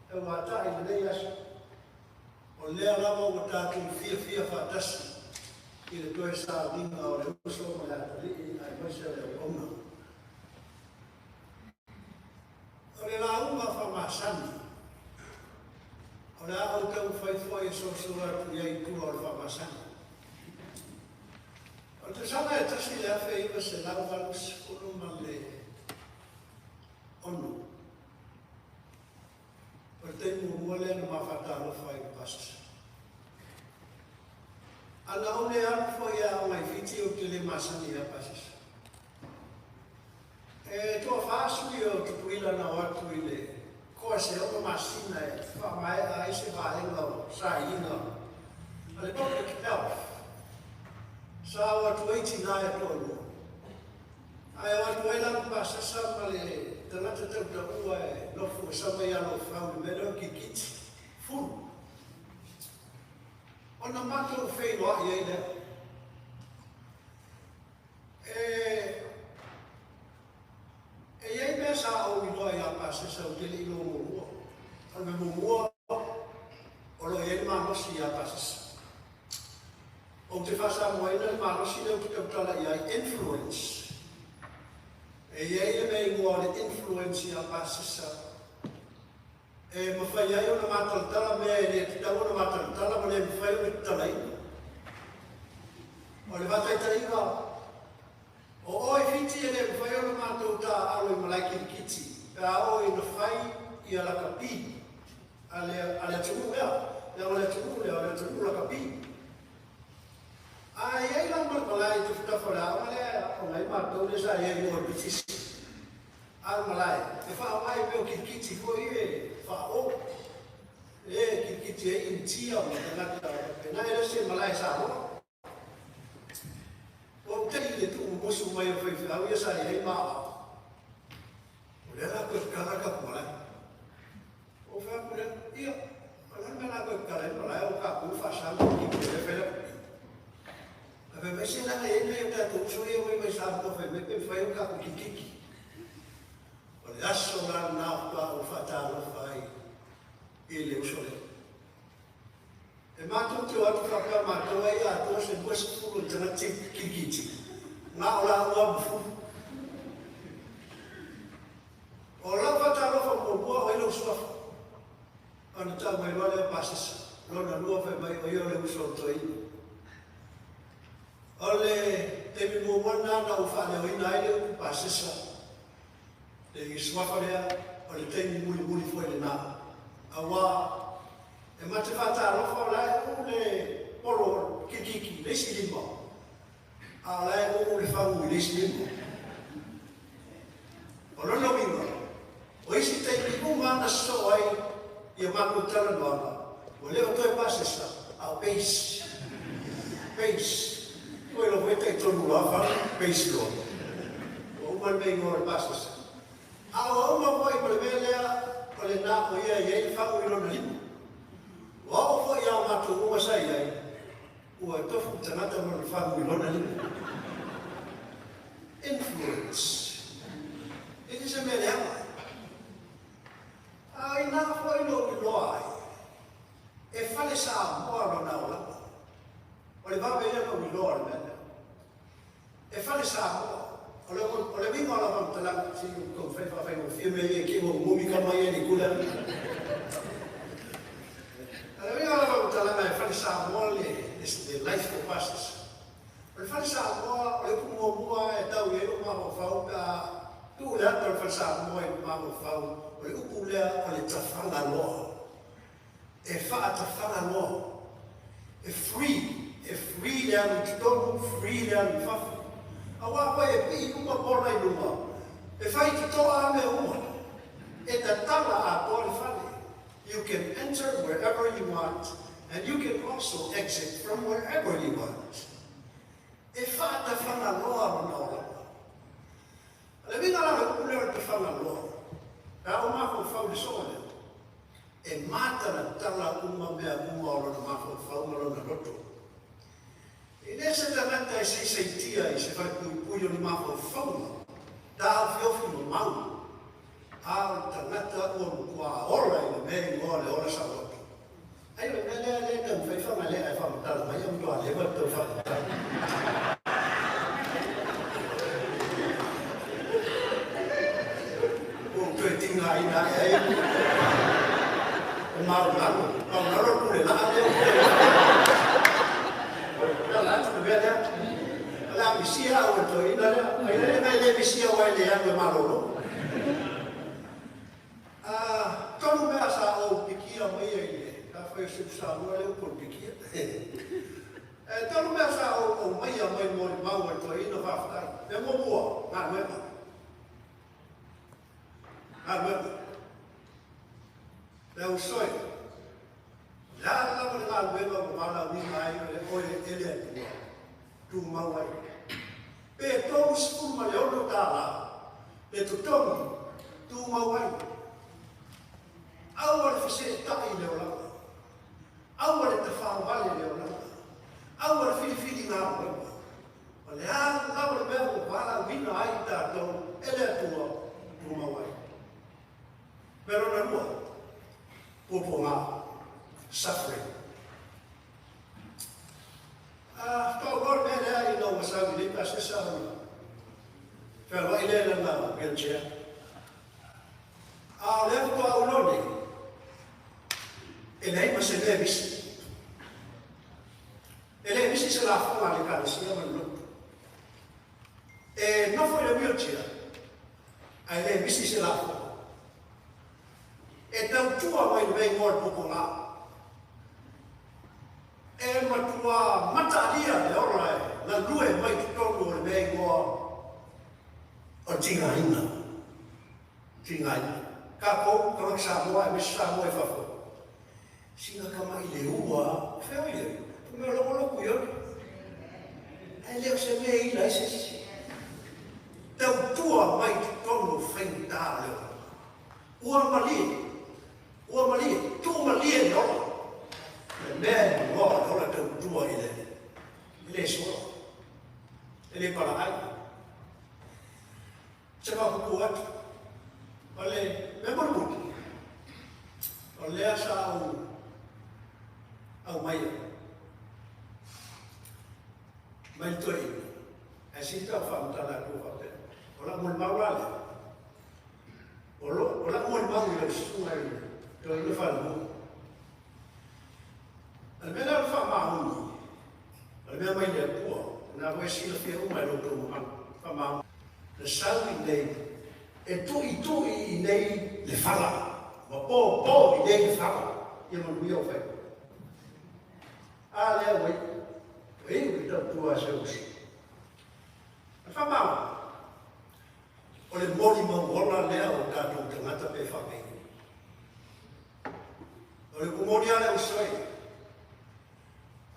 tauatai i lenei aso. O lea lava ua tatou fiafia faatasi i le toe sauniga o le uso ma le atalii aemaise o le auauna. O le lauga faamasani, o le a ou taumafai foi e soso atu i ai i tua o le faamasani. O le tausaga e 1986, o le taimi muamua lea na ma faatalofa ai i le pasese. Ana ou le alu foi e aoga i Fiti, ou te le masani ia pasese. E toafa sui o Tutuila na o atu i le koa se 6 masina e faamaea ai se vaega o sailiga a le public health. Sa o atu ai tina e toalua. Ae o atu ai la ma pasesa ma le tagata tautaua e nofo e sama i alofau i le mea lea o le kikiti, fulu. Ona matou feiloai ai lea. E i ai mea sa ou iloa ia pasesa ou te le i iloa muamua. O le mea muamua, o lo o i ai le malosi ia pasesa. Ou te faasamoaina le malosi lea ou te tautala i ai, influence. E iai le mea igoa o le influence ia pasesa e mafai ai ona matalatala mea e le tatau ona matalatala ma le mafai ona tatalaina. O le faataitaiga, o oe Fiti e le mafai ona matou taaalo i malae kilikiti pe a oo ina fai ia lakapi a le atunuu lea, leaga o le atunuu lea o le atunuu lakapi. A i ai la ma le malae i tafatafa o le aoga lea e aooga ai matou lea sa i ai i o i le Pitisii, a o le malae e faaaoga i mea o kilikiti foi e faa-o, e kilikiti ai Initia ma tagata faapena, e le o se malae Samoa. Ua ou tei i le tuumumusu mai o faifeau ia sa i ai ma aoao, o lea o le a toe tatala le tatou malae. Ou fai atu lea, ia, o le a le mea o le a toe tatala ai le malae o tatou ua faasau le timu lea e fai lakapi. Ae fai mai se leaga e i ai nai o tatou uso ia e omai mai Samoa fai mai pe mafai ona tatou kilikiti. O le aso la lena faatoa ou faatalofa ai i le uso lea. E matou te o atu faapea matou ai atoa se 20 o tagata kilikiti, na o laua ma Fulu. O lau faatalofa muamua o ai lou suafa? Ona tau mai loa lea o Pasesa. Lona lua fai mai o ia o le uso o le toeaina. O le taimi muamua lena na ou faaleoina ai le upu Pasesa, le suafa lea, o le taimi mulimuli foi lena. Aua e ma te faatalofa o la e uu le polo kilikiti i le isi lima, a o la e uu le fagu i le isi lima. O lona uiga, o isi taimi uma na sosoo ai ia matou talanoaga, ua le o toe pasesa, a o base. Base. Ua iloa foi e taitonu loa fagu, base loa. Ua uma le mea igoa o le pasesa. A ua uma foi ma le mea lea o lena o ia e i ai le fagu i lona lima. Ua oo foi ia matou uma sa i ai, ua tofu le tagata ma lona fagu i lona lima. Influence. E le se mea leaga. A inā foi lou iloa ai, e fale Samoa lona olaga. O le vave ia na ou iloa o le mea lea. E fale Samoa. O le uiga o lau faamatalaga, se i ou taumafai e faafaigofie mea ia i te i ua momomi tama ia i le itu lea. O le uiga o lau faamatalaga e fale Samoa le life o Pasesa. O le fale Samoa, o le upu muamua e tau i ai lou mafaufau pe a tuu le ata o le fale Samoa i lou mafaufau, o le upu lea o le tafagaloa. E faatafagaloa. E free. E free le alu i totonu, free le alu i fafo. Aua foi e pii uma pola i luga, e fai totoa a mea uma. E tatala atoa le fale. You can enter wherever you want and you can also exit from wherever you want. E faatafagaloa lona olaga. O le uiga la o le upu lea o le tafagaloa, pe a ou mafaufau i le soo lea, e matalatala uma mea uma o lona mafaufau ma lona loto. E le se tagata e saisaitia i se falepuipui o ni mafaufauga taofiofi ma mau, a o le tagata ua matua ola i le mea igoa o le ola saoloto. Ai o le mea lea lea e taumafai Fagalea e faamatala mai, a matua leva le tau faamatala. Ua ou toe tigaina ae ai o maulalo, maulalo le pule laa lea ua toe. O le atu le mea lea. O le a misia au e le toeaina lea. Ai le mea e le misia aua e le alu e malolo. Tolu mea sa ou pikia mai ai le afai o se Samoa le upu o le pikia. E tolu mea sa ou aumaia mai molimau a le toeaina faafetai. Mea muamua, galuega. Galuega. Le ausoe. O le a lava le galuega ua valaauina ai oe e le Atua, tumau ai. Pe $36 le totogi, tumau ai. Aua le feseetai i le olaga. Aua le tafaovale i le olaga. Aua le filifili galuega. O le a lava le mea ua valaauina ai i tatou e le Atua, tumau ai. Mea lona lua, puapuaga, suffering. Faatoa ou iloa le mea lea ina ua sau i nei pasesa ona fealuai lea i lana A o le faatoa ou iloa nei, e leai ma se mea e misi. E le misi se lafoga a le Ekalesia ma le lotu. E nofo i le wheelchair, ae le misi se lafoga. E tautua mai le mea e igoa o le pokogā. E matua mataalia le ola e galue mai totonu o le mea e igoa o le tigaina. Tigaina. Tatou, tagata Samoa aemaise Samoa i fafo, sina tama'i leua lava, fea o i ai? O mea o logologo i ona. Ae le o se mea e ila ai se isi. Tautua mai totonu o faigata o le olaga. Ua malie, ua malie, tuu malie le ola. Le mea e manoa o le ola tautua i le, e le sola, e le palaai. Se faaputu atu, o le mea mulimuli, o lea sa ou aumaia mai le toeaina, ae sili tau faamatala atu faapea, o lau molimau la lea, o lau molimau i lau susuga i le toeaina falemua. O le mea lea o le faamaoni, o le mea mai le Atua, na foi e silafia uma e lo outou mamalu, faamaoni. Na sau i inei, e tuitui i inei le fala, ma pōpō i inei le fala, ia manuia ou faiva. A lea ua iu, ua iu le tautua a si ou uso. O le faamaoni, o le molimau ola lea o tatou tagata pe faapei. O le upu moni lava le uso e.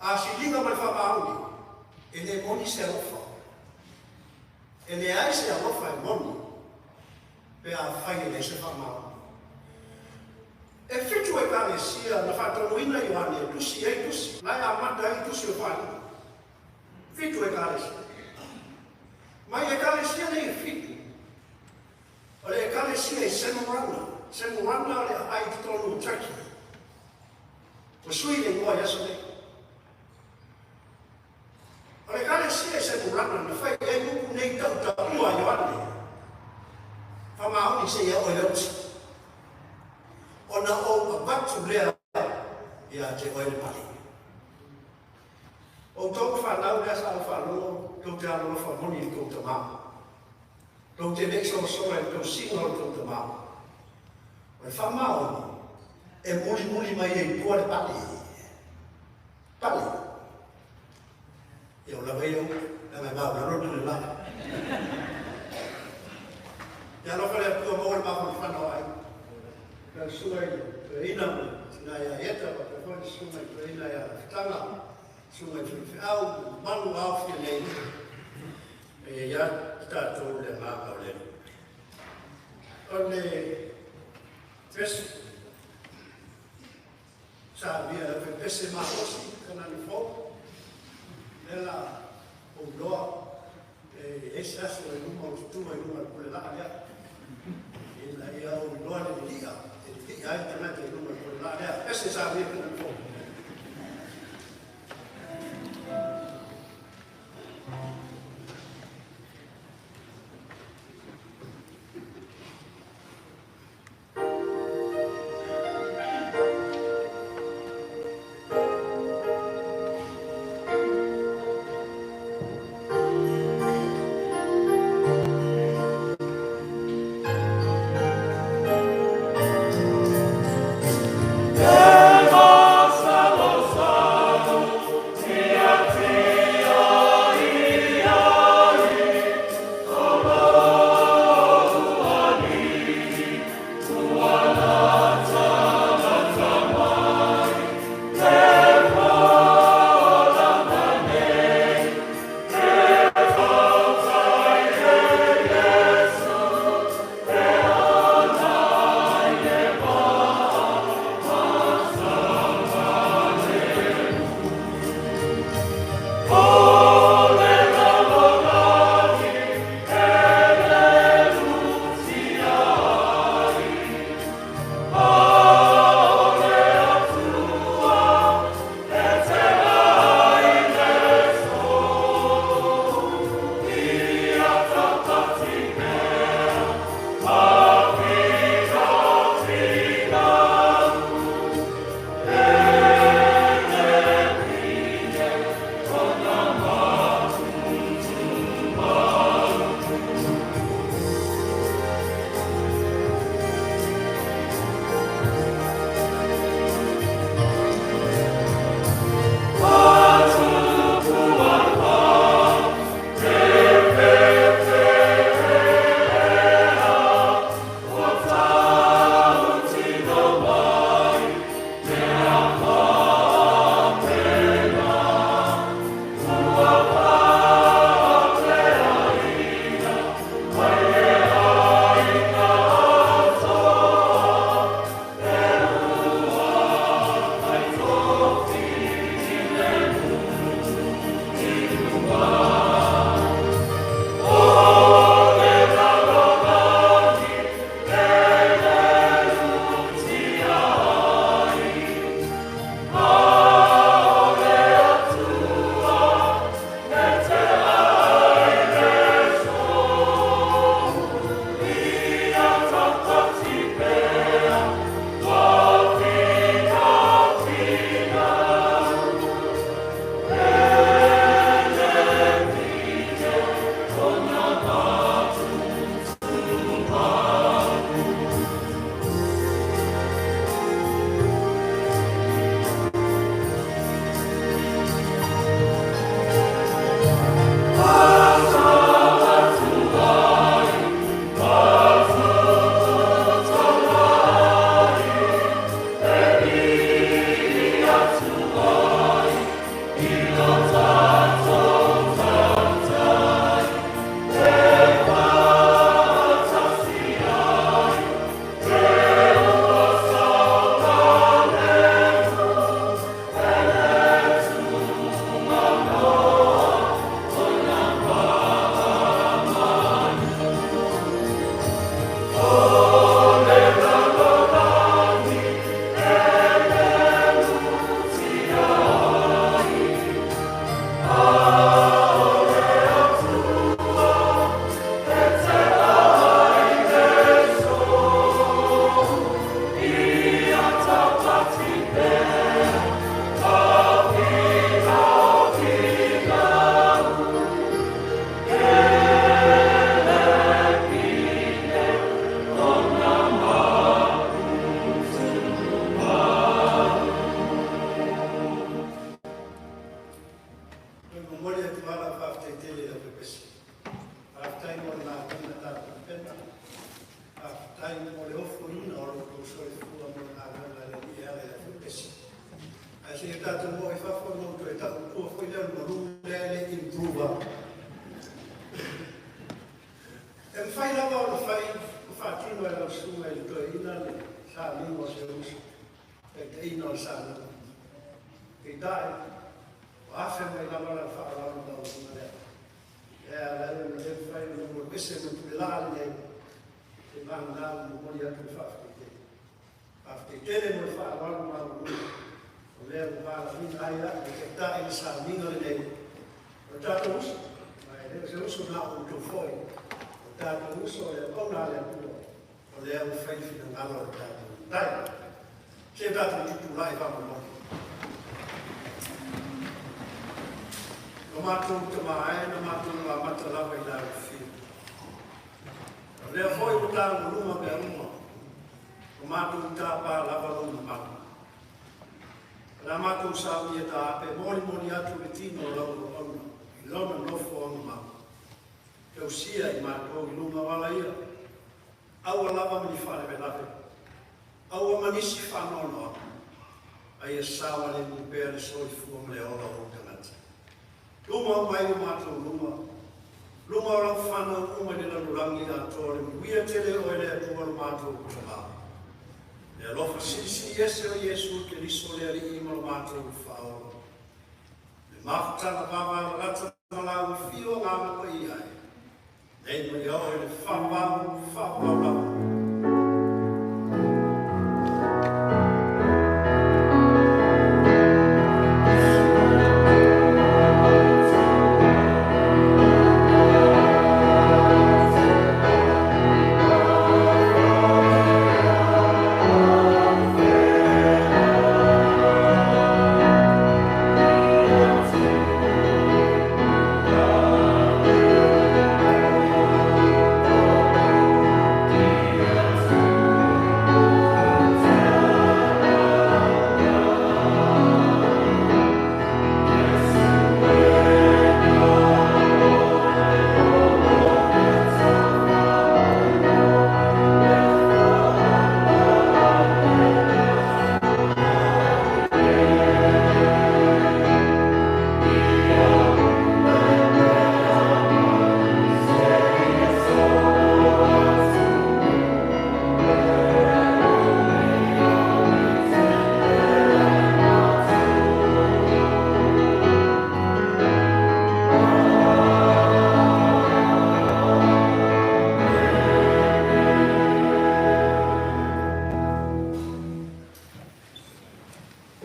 A siliga ma le faamaoni, e le moni se alofa. E leai se alofa e moni pe afai e leai se faamaoni. E 7 ekalesia na faatonuina Ioane e tusi ai tusi, na e amata ai tusi o Faaaliga. 7 ekalesia. Mai ekalesia nei e 7, o le ekalesia i Semurana, Semurana o le aai i totonu o Turkey. Ua sui le igoa i aso nei. O le ekalesia i Semurana na fai ai upu nei tautaua a Ioane. Faamaoni seia oo i le oti. Ona ou avatu lea ia te oe le pale. O outou fanau lea sa ou faalogo, tou te alolofa moni i le tou tamā. Tou te le i solasola i le tausiga o le tou tamā. O le faamaoni, e mulimuli mai ai i tua le pale. Pale. Ia o lava ia upu, leaga e maualalo le la. Ia alofa le Atua maua le mafanafana o aiga. Le susuga i le toeaina ma le tina ia Ieta, faapea foi le susuga i le toeaina ia Fitaga, susuga i faifeau, mamalu aofia nei. E ia tatou le agaga o le Alii. O le pese, sa avia le pese malosi kanani fou, lea la ou iloa e ese aso e luma o tutua i luga o le pule laa lea. Ina ia ou iloa le lilia, e lilia ai le tagata i luga o le pule laa lea. Pese sa avia kanani fou. lou soifua mo le galuega a le Alii e ala i le pesi. Ae seia tatou oo i fafo ona ou toe ta'utua foi lea o le malu lea e le i improve. E mafai lava ona fai ma faatino e lau susuga i le toeaina le sauniga o se uso, taitaiina o le saunoaga. Peitai, ua afe mai lava lau faaaloalo maualuga lea. E ala ai ona le mafai ona ou alu ese ma Pulelaa lenei, seivagana ua momoli atu le faafetai tele. Faafetai tele mo le faaaloalo maualuga o lea ua valaauina ai a'u e taitai le sauniga lenei o le tatou uso. Ma e le o se uso na o outou foi, o tatou uso o le auauna a le Atua, o lea ua fai le finagalo o le tatou Matai. Se tatou tutulai faamolemole. O matou tama e na matou amata lava i la afio. O lea foi ua tagoluma mea uma, o matou tāpā lava lou mamalu. O la matou saunia taape molimoli atu le tino o lau auauna i lona nofoaga mau. Tausia i matou i luga o ala ia, aua lava ma ni faalavelave, aua ma nisi faanoanoaga, a ia saogalemu pea le soifua ma le ola o ou tagata. Luma uma ai o matou luma, luma o lau fanau uma i le lalolagi atoa, le manuia tele o oe le Atua lo matou Tamā. Le alofa silisili ese o Iesu Keriso le Alii ma lo matou Faaola. Le mafutaga vavalalata ma lau afio Agaga Paia e. Nei mai oe le faavavau, faavavau lava.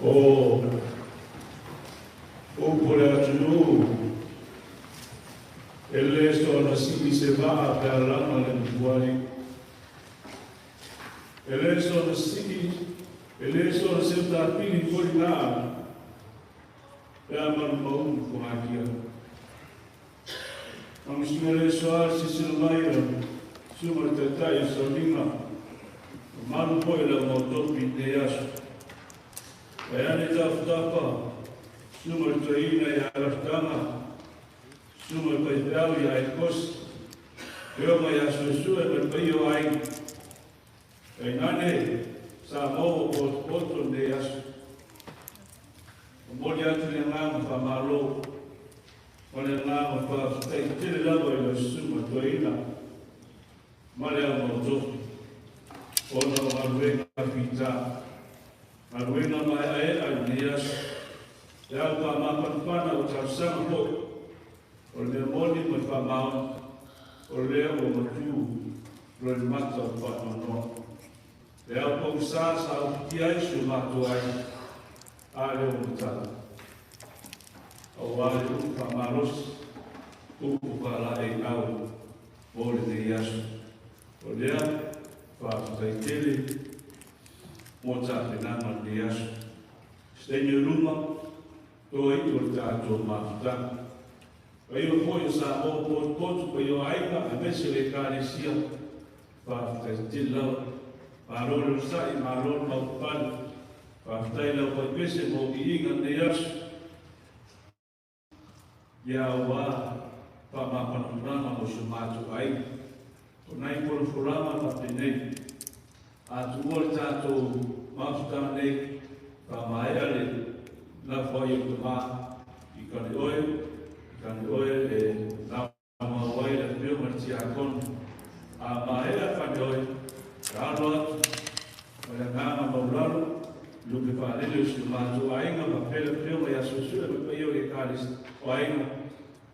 O upu o le atunuu, e le soona sii se vaa pe a laga le Utuali. E le soona sii, e le soona seutapili foi laa pe a malumaunu fogatia. Faamasino le soa le silasila mai a susuga i le Taitai o Sauniga, mamalu foi o le aumautopi i lenei aso. Vaeane tafatafa, susuga i le Toeaina ia Lafitaga, susuga i le Faifeau ia Aikosi, Afioga ia Suesue ma le paia o aiga. Tainane Samoa ua potopoto lenei aso. Momoli atu le agaga faamalo ma le agaga faafetai tele lava i lau susuga Toeaina ma le aumautofi ona o galuega fita, galuega maeaea i lenei aso. Le au faamafanafana o talosaga foi o le mea moni ma le faamaoni o lea ua matu loa i le mata o faanoanoa. Le au paugisa sa ufitia ai si o matou aiga a lea ua matala. Aua le upu faamalosi, upu faalaeiau mo lenei aso. O lea, faafetai tele mo tapenaga o lenei aso. Se taimi o luma, toa iu o le tatou mafutaga. Paia foi o Samoa potupotu, paia o aiga, aemaise le Ekalesia, faafetai tele lava. Malo le onosai, malo le mautupale. Faafetai i lau faipese mo viiga lenei aso. Ia aua faamafanafanaga mo si o matou aiga. O nai folafolaga faapenei, a tuua le tatou mafutaga nei, faamaea le lafo ai o le tamā i Kaneoe, i Kaneoe e lamau ai le afioga i le tiakono. A maea Kaneoe, e alo atu ma le agaga maulalo, lupe faalele o si o matou aiga faapea le afioga ia Suesue ma le paia o le Ekalesia o aiga,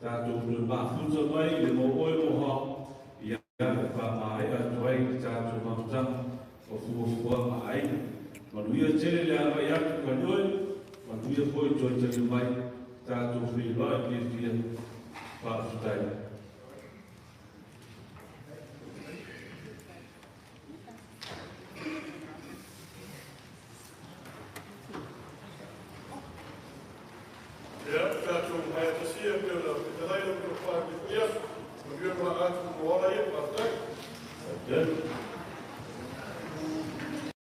tatou toe mafuta mai i le mo'oe mohao, ia e faamaea atu ai le tatou mafutaga o fuafuaga a aiga. Manuia tele le agai atu Kaneoe, manuia foi toe tali mai, tatou feiloai fiafia. Faafetai.